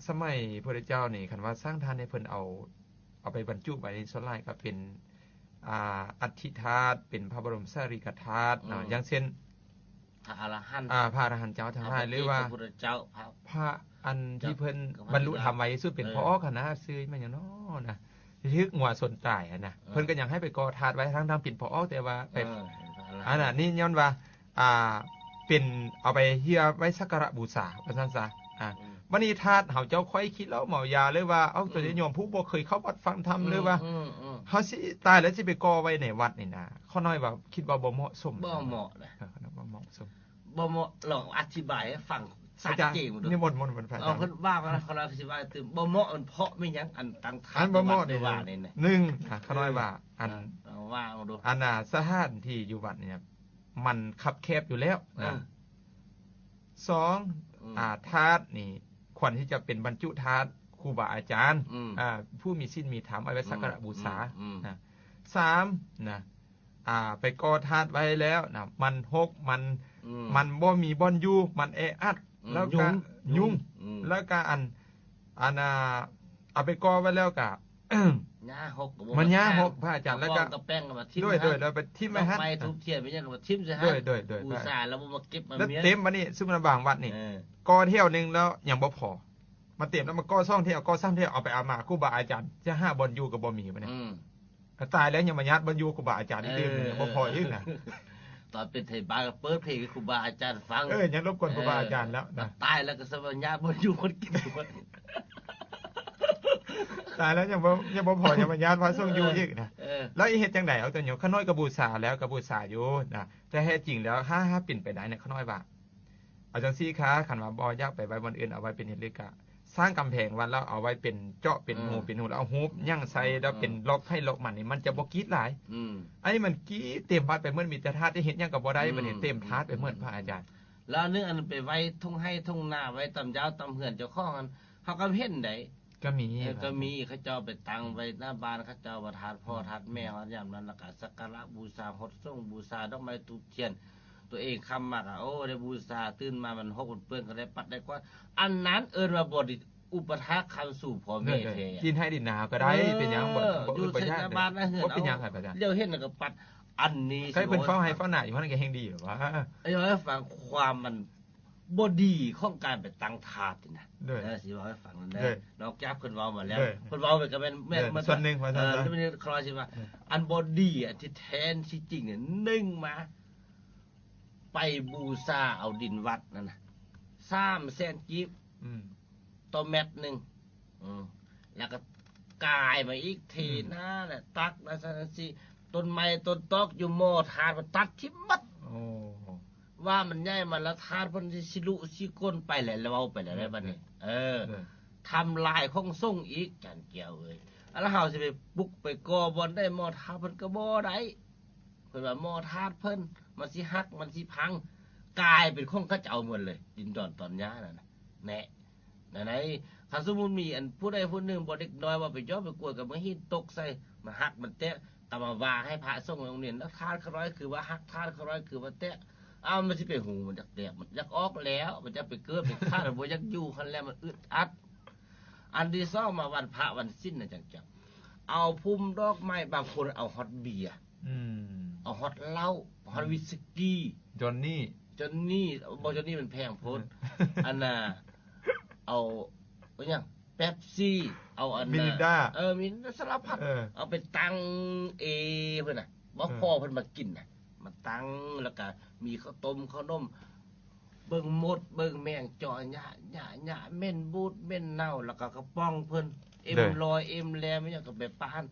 ສະໄໝພະພຸດທະເຈົ້ານີ້ ຄັນວ່າສ້າງທາດນີ້ເພິ່ນເອົາ ເອົາໄປບັນຈຸໄວ້ ສ່ວນຫຼາຍກໍເປັນ ອ່າ ອັດຖິທາດ ເປັນພະບໍລົມສາລີກະທາດເນາະ ອືມ ຢ່າງເຊັ່ນ ພະອະລະຫັນ ອ່າ ພະອະລະຫັນເຈົ້າທັງຫຼາຍ ຫຼືວ່າ ພະພຸດທະເຈົ້າ ພະ ພະອັນທີ່ເພິ່ນບັນລຸທຳໄວທີ່ສຸດເປັນ ເອີ ພໍ່ອອກຫັ້ນນະ ຊື່ແມ່ນຫຍັງເນາະນະ ທີ່ຖືກງົວຊົນຕາຍຫັ້ນນະ ເອີ ເພິ່ນກໍຍັງໃຫ້ໄປກໍ່ທາດໄວ້ ທັງໆເປັນພໍ່ອອກ ແຕ່ວ່າໄປ ເອີ ອັນນັ້ນນີ້ຍ້ອນວ່າ ອ່າ ເປັນເອົາໄປເພື່ອໄວ້ສັກກາລະບູຊາ ວ່າຊັ້ນຊະ ອາ ອືມ ບັດນີ້ທາດເຮົາເຈົ້າຂ້ອຍຂີ້ເຫຼົ້າເມົາຢາ ຫຼືວ່າເອົາ ອືມ ຍາດໂຍມຜູ້ບໍ່ເຄີຍເຂົ້າວັດຟັງທຳ ອືມ ຫຼືວ່າ ອືມ ເຮົາຊິຕາຍແລ້ວຊິໄປກໍ່ໄວ້ໃນວັດນີ້ນະ ຂ້ານ້ອຍວ່າຄິດວ່າບໍ່ເໝາະສົມ ບໍ່ເໝາະເລີຍ ເອີ ບໍ່ເໝາະສົມ ບໍ່ເໝາະ ລອງອະທິບາຍໃຫ້ຟັງຊັດເຈນເບິ່ງດູ ອາຈານ ນິມົນ ມົນ ມົນ ພະອາຈານ ເອົາ ເພິ່ນວ່າ ຂ້ານ້ອຍອະທິບາຍຕື່ມ ບໍ່ເໝາະ ມັນເພາະແມ່ນຫຍັງ ອັນຕັ້ງທາດ ອັນບໍ່ເໝາະ ໃນວັດນີ້ວ່ານີ້ນະ ໜຶ່ງ ອາ ຂ້ານ້ອຍວ່າ ອືມ ອັນ ເອົາ ວ່າເອົາດູ ອັນນ່າ ສະຖານທີ່ຢູ່ວັດນີ້ ມັນຄັບແຄບຢູ່ແລ້ວນະ ເອີ ສອງ ອືມ ອ່າ ທາດນີ້ຄວນທີ່ຈະເປັນບັນຈຸທາດຄູບາອາຈານ ອືມ ອ່າ ຜູ້ມີສິນມີທຳ ເອົາໄວ້ສັກກາລະ ອືມ ບູຊາ ອືມ ນະ ສາມ ນະ ອ່າ ໄປກໍ່ທາດໄວ້ແລ້ວນະ ມັນຮົກ ມັນ ອືມ ມັນບໍ່ມີບ່ອນຢູ່ ມັນແອອັດ ອືມ ແລ້ວກະ ຍຸງ ຍຸງ ອືມ ແລ້ວກະອັນ ອັນ ອ່າ ເອົາໄປກໍ່ໄວ້ແລ້ວກະ ຫຍ້າຮົກກໍບໍ່ ມັນຫຍ້າຮົກ ພະອາຈານ ແລ້ວກໍ ກະບອງກະແປງກໍມາຖິ້ມ ໂດຍ ໃຫ້ ໂດຍ ແລ້ວໄປຖິ້ມໄວ້ຫັ້ນ ດອກໄມ້ທູບທຽນໄປຫຍັງກໍມາຖິ້ມໃສ່ຫັ້ນ ໂດຍ ໂດຍ ໂດຍ ບູຊາແລ້ວບໍ່ມາເກັບມາມ້ຽນ ແລ້ວເຕັມບາດນີ້ ຊຸມນະບາງວັດນີ້ ເອີ ກໍແຖວໜຶ່ງແລ້ວຍັງບໍ່ພໍ ມາເຕັມແລ້ວ ມາກໍ່ສອງແຖວ ກໍ່ສາມແຖວ ເອົາໄປເອົາມາ ຄູບາອາຈານຈະຫາບ່ອນຢູ່ກໍບໍ່ມີບາດນີ້ ອືມ ຕາຍແລ້ວຍັງມາຍາດບ່ອນຢູ່ຄູບາອາຈານອີກ ເອີ ບໍ່ພໍອີກນະ ຕອນເປັນໄທບ້ານກໍເປີດເພງໃຫ້ຄູບາອາຈານຟັງ ເອີ ຍັງລົບກວນຄູບາອາຈານແລ້ວນະ ເອີ ຕາຍແລ້ວກໍສະມາຍາດບ່ອນຢູ່ບ່ອນກິນ ຕາຍແລ້ວຍັງບໍ່ ຍັງບໍ່ພໍ ຍັງມາຍາດພະສົງຢູ່ອີກນະ ເອີ ແລ້ວເຮັດຈັ່ງໃດເອົາຕົວໂຍມ ຂ້ານ້ອຍກໍບູຊາແລ້ວ ກໍບູຊາຢູ່ນະ ແຕ່ແທ້ຈິງແລ້ວ ຖ້າ ຖ້າເປັນໄປໄດ້ນະ ຂ້ານ້ອຍວ່າ ເອົາຈັ່ງຊີ້ຄ່າ ຄັນວ່າບໍ່ຢາກໄປໄວ້ບ່ອນອື່ນ ເອົາໄວ້ເປັນທີ່ລະລຶກ ກະສ້າງກຳແພງວັດ ແລ້ວເອົາໄວ້ເປັນເຈາະເປັນຮູ ເອີ ເປັນຮູ ແລ້ວເອົາຮູບຫຍັງໃສ່ ເອີ ແລ້ວເປັນ ເອີ ລັອກໃຫ້ລັອກມັນນີ້ ມັນຈະບໍ່ກຣີດຫຼາຍ ອືມ ອັນນີ້ມັນກຣີດເຕັມວັດໄປໝົດ ມີແຕ່ທາດ ຈະເຮັດຫຍັງກໍບໍ່ໄດ້ ອືມ ບາດນີ້ເຕັມທາດໄປໝົດ ອືມ ພະອາຈານ ແລ້ວອັນໜຶ່ງ ອັນໄປໄວ້ທົ່ງໄຮ່ທົ່ງນາ ໄວ້ຕາມເຈົ້າຕາມເຮືອນເຈົ້າຂອງຫັ້ນ ເຮົາກໍເຫັນໄດ໋ ກໍມີ ເອີ ກໍມີ ເຂົາເຈົ້າໄປຕັ້ງໄວ້ໜ້າບ້ານເຂົາເຈົ້າວ່າທາດພໍ່ ອືມ ທາດແມ່ເຮົາ ຍາມນັ້ນ ແລ້ວກໍສັກກາລະບູຊາ ຫົດສົງບູຊາ ດອກໄມ້ທູບທຽນ ຕົວເອງຄ່ຳມາກໍ ໂອ້ ໄດ້ບູຊາ ຕື່ນມາມັນຫົກມັນເປື້ອນ ກໍໄດ້ປັດໄດ້ກວາດ ອັນນັ້ນເອີ້ນວ່າບໍ່ໄດ້ອຸປະຖາກຄ້ຳຊູພໍ່ແມ່ແທ້ ກິນໄຮ່ດິນນາກໍໄດ້ ເອີ ເປັນຫຍັງ ບໍ່ ບໍ່ ຢູ່ ບໍ່ ໃສ່ ຍາກ ໜ້າບ້ານໜ້າເຮືອນ ບໍ່ເປັນຫຍັງ ເອົາ ພະອາຈານ ດຽວເຫັນແລ້ວກໍປັດ ອັນນີ້ ໃຫ້ເພິ່ນເຝົ້າໄຮ່ເຝົ້ານາຢູ່ຫັ້ນກໍແຮ່ງດີແລ້ວຫວາ ເອີ ເວົ້າໃຫ້ຟັງຄວາມມັນ ບໍ່ດີຂອງການໄປຕັ້ງທາດນີ້ນະ ໂດຍ ເອີ ຊິເວົ້າໃຫ້ຟັງນັ້ນເດີ ໂດຍ ນອກຈາກເພິ່ນເວົ້າມາແລ້ວ ໂດຍ ເພິ່ນເວົ້າໄປກໍແມ່ນ ແມ່ນ ໂດຍ ສ່ວນໜຶ່ງວ່າຊັ້ນ ເອີ ສ່ວນໜຶ່ງ ຂ້ອຍຊິວ່າ ໂດຍ ອັນບໍ່ດີ ອັນທີ່ແທ້ທີ່ຈິງນີ້ ໜຶ່ງມາ ໄປບູຊາເອົາດິນວັດນັ້ນນະ ສາມແສນກີບ ອືມ ຕໍ່ແມັດໜຶ່ງ ອືມ ແລ້ວກໍກາຍມາອີກ ເທ ອືມ ໜ້າ ແລະ ຕັກ ແລະ ຊັ້ນຊີ້ ຕົ້ນໄມ້ຕົ້ນຕອກຢູ່ໝໍ້ທາດ ມັນຕັດຖິ້ມໝົດ ໂອ້ ວ່າມັນໃຫຍ່ມາແລ້ວ ທາດເພິ່ນຊິ ຊິລຸຊິກົ້ນໄປແຫຼະ ແລ້ວເວົ້າໄປແລ້ວໃດ໋ ແມ່ນ ບັດນີ້ ເອີ ເອີ ທຳລາຍຂອງສົງອີກ ຈານແກ້ວເອີຍ ແລ້ວເຮົາຊິໄປປຸກໄປກໍ່ບ່ອນໃດ ໝໍ້ທາດເພິ່ນກໍບໍ່ໄດ້ ເພິ່ນວ່າໝໍ້ທາດເພິ່ນ ມັນຊິຫັກ ມັນຊິພັງ ກາຍເປັນຂອງເຂົາເຈົ້າໝົດເລີຍ ດິນດອນຕອນຫຍ້ານັ້ນນະ ແນ່ ນັ້ນໃດ໋ ຄັນສົມມຸດມີອັນຜູ້ໃດຜູ້ໜຶ່ງບໍ່ ເດັກນ້ອຍບໍ່ໄປຢອກໄປກວດ ກໍມາຫີນຕົກໃສ່ ມັນຫັກມັນແຕກ ກໍມາວ່າໃຫ້ພະສົງອົງນີ້ ທາດຂ້ານ້ອຍຄືວ່າຫັກ ທາດຂ້ານ້ອຍຄືວ່າແຕກ ອ້າວ ມັນຊິໄປຮູ້ ມັນຢາກແຕກ ມັນຢາກອອກແລ້ວ ມັນຢາກໄປເກີດໄປຂາດ ມັນບໍ່ຢາກຢູ່ຫັ້ນແລ້ວ ມັນອຶດອັດ ອັນທີສອງ ມາວັນພະວັນສິນນະ ຈັ່ງຈະເອົາພຸ້ມດອກໄມ້ ບາງຄົນເອົາຮອດເບຍ ອືມ ເອົາຮອດເຫຼົ້າ ຮອດ ອືມ ວິສກີ ຈອນນີ ຈອນນີ ບໍ່ ຈອນນີມັນແພງໂພດ ເອີ ອັນນ່າ ເອົາ ເອົາຫຍັງ ເປັບຊີ ເອົາອັນ ມິຣິນດາ ເອີ ມີສາລະພັດ ເອີ ເອົາໄປຕັ້ງເອເພິ່ນນະ ບໍ່ ເອີ ພໍເພິ່ນມາກິນນະ ມາຕັ້ງ ແລ້ວກະມີເຂົ້າຕົ້ມເຂົ້າໜົມ ເບິ່ງມົດເບິ່ງແມງເຈາະຫຍ້າ ຫຍ້າ ຫຍ້າເໝັນບູດເໝັນເນົ່າ ແລ້ວກໍກະປ໋ອງເພິ່ນ ເອັມ ໂດຍ ລອຍ ເອັມ ແລມ ອີ່ຫຍັງກໍໄປປະຫັ້ນ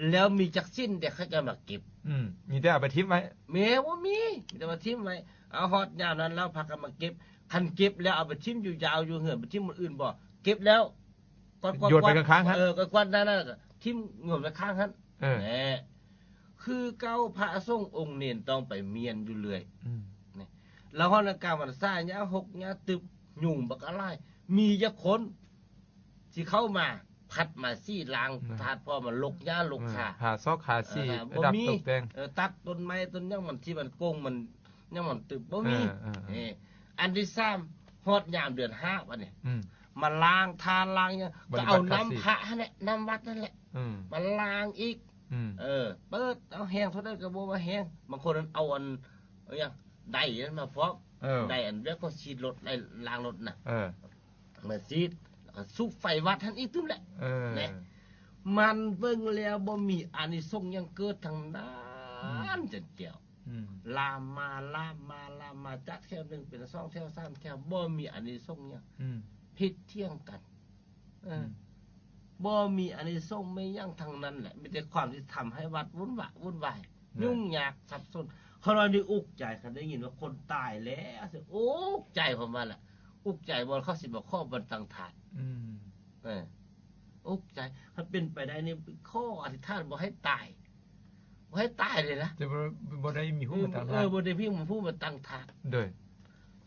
ແລ້ວມີຈັກສິນແດ່ເຂົາເຈົ້າມາເກັບ ອືມ ມີແຕ່ເອົາໄປຖິ້ມໄວ້ ແມ່ນ ບໍ່ມີ ມີແຕ່ມາຖິ້ມໄວ້ ເອົາຮອດຍາມນັ້ນແລ້ວພາກັນມາເກັບ ຄັນເກັບແລ້ວເອົາໄປຖິ້ມຢູ່ຍາວຢູ່ເຮືອນ ໄປຖິ້ມບ່ອນອື່ນບໍ່ ເກັບແລ້ວ ກວາດ ກວາດ ໂຍນໄປຂ້າງໆ ເອີ ກວາດໆ ນັ້ນໆ ກໍຖິ້ມໂຍນໄປຂ້າງຫັ້ນ ເອີ ແນ່ ຄືເກົ່າ ພະສົງອົງເນນຕ້ອງໄປມ້ຽນຢູ່ເລື້ອຍ ອືມ ນີ້ ແລ້ວຮອດກາງວັນສາ ຫຍ້າຫົກຫຍ້າຕຶບ ຍຸງບັກຫຼາຍ ມີຈັກຄົນຊິເຂົ້າມາ ພັດມາສີລ້າງ ອືມ ທາດ ເພາະວ່າມັນລົກຫຍ້າລົກຄາ ເອີ ຫາຊອກຫາສີ ເອີ ປະດັບຕົກແຕ່ງ ເອີ ຕັດຕົ້ນໄມ້ຕົ້ນຫຍັງມັນທີ່ມັນກົງ ມັນຫຍັງມັນຕຶບ ບໍ່ມີ ເອີ ເອີ ເອີ ນີ້ ອັນທີສາມ ຮອດຍາມເດືອນຫ້າ ບັດນີ້ ອືມ ມາລ້າງທານລ້າງຫຍັງ ກໍເອົານ້ຳພະຫັ້ນແຫຼະ ນ້ຳວັດຫັ້ນແຫຼະ ອືມ ມາລ້າງອີກ ອືມ ເອີ ເປີດ ເອົາແຮງເທົ່າໃດກໍບໍ່ວ່າແຮງ ບາງຄົນນັ້ນເອົາອັນ ເອົາຫຍັງ ໄດນັ້ນມາພ້ອມ ເອີ ໄດອັນແບບເຂົາສີດລົດ ໄດລ້າງລົດນະ ເອີ ມາສີດ ແລ້ວກໍສູບໄຟວັດຫັ້ນອີກຕື່ມແຫຼະ ເອີ ແນ່ ມັນເບິ່ງແລ້ວບໍ່ມີອານິສົງຫຍັງເກີດທັງນັ້ນ ອືມ ຈັນແກ້ວ ອືມ ລາມມາ ລາມມາ ລາມມາ ຈາກແຖວໜຶ່ງເປັນສອງແຖວ ສາມແຖວ ບໍ່ມີອານິສົງຫຍັງ ອືມ ຜິດຖຽງກັນ ເອີ ອືມ ບໍ່ມີອານິສົງແມ່ນຫຍັງທັງນັ້ນແຫຼະ ມີແຕ່ຄວາມທີ່ທຳໃຫ້ວັດວຸ່ນວາຍ ວຸ່ນວາຍ ແມ່ນ ຫຍຸ້ງຍາກສັບສົນ ຂ້ານ້ອຍນີ້ອຸກໃຈ ຄັນໄດ້ຍິນວ່າຄົນຕາຍແລ້ວ ອຸກໃຈ ເຂົາວ່າລະ ອຸກໃຈ ບໍ່ ເຂົາຊິມາຂໍບ່ອນຕັ້ງທາດ ອືມ ເອີ ອຸກໃຈ ຄັນເປັນໄປໄດ້ນີ້ ຂໍອະທິຖານບໍ່ໃຫ້ຕາຍ ບໍ່ໃຫ້ຕາຍເລີຍນະ ຈະບໍ່ ບໍ່ໄດ້ມີຜູ້ມາຕັ້ງທາດ ເອີ ບໍ່ໄດ້ມີຜູ້ມາຕັ້ງທາດ ໂດຍ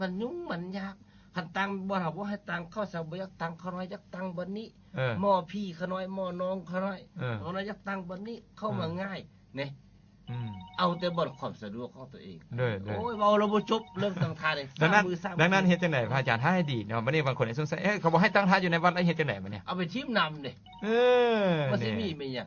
ມັນຫຍຸ້ງມັນຍາກ ຄັນຕັ້ງບ່ອນ ເຮົາບໍ່ໃຫ້ຕັ້ງ ເຂົາຊະບໍ່ຢາກຕັ້ງ ຂ້ານ້ອຍຢາກຕັ້ງບ່ອນນີ້ ເອີ ໝໍຜີຂ້ານ້ອຍ ໝໍນອງຂ້ານ້ອຍ ເອີ ຂ້ານ້ອຍຢາກຕັ້ງບ່ອນນີ້ ເຂົ້າມາ ເອີ ງ່າຍ ນີ້ ອືມ ເອົາແຕ່ບ່ອນຄວາມສະດວກຂອງຕົວເອງ ໂດຍ ໂດຍ ໂອ້ຍ ເວົ້າແລ້ວບໍ່ຈົບ ເລື່ອງຕັ້ງທາດນີ້ ດັ່ງນັ້ນ ສາມມື້ສາມຄືນ ດັ່ງນັ້ນເຮັດຈັ່ງໃດພະອາຈານ ຖ້າໃຫ້ດີເນາະ ບັດນີ້ບາງຄົນສົງໄສ ເອີ ເຂົາບໍ່ໃຫ້ຕັ້ງທາດຢູ່ໃນວັດ ແລ້ວເຮັດຈັ່ງໃດບັດນີ້ ເອົາໄປຖິ້ມນ້ຳເດ້ ເອີ ມັນຊິມີແມ່ນຫຍັງ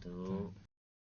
ທຸ.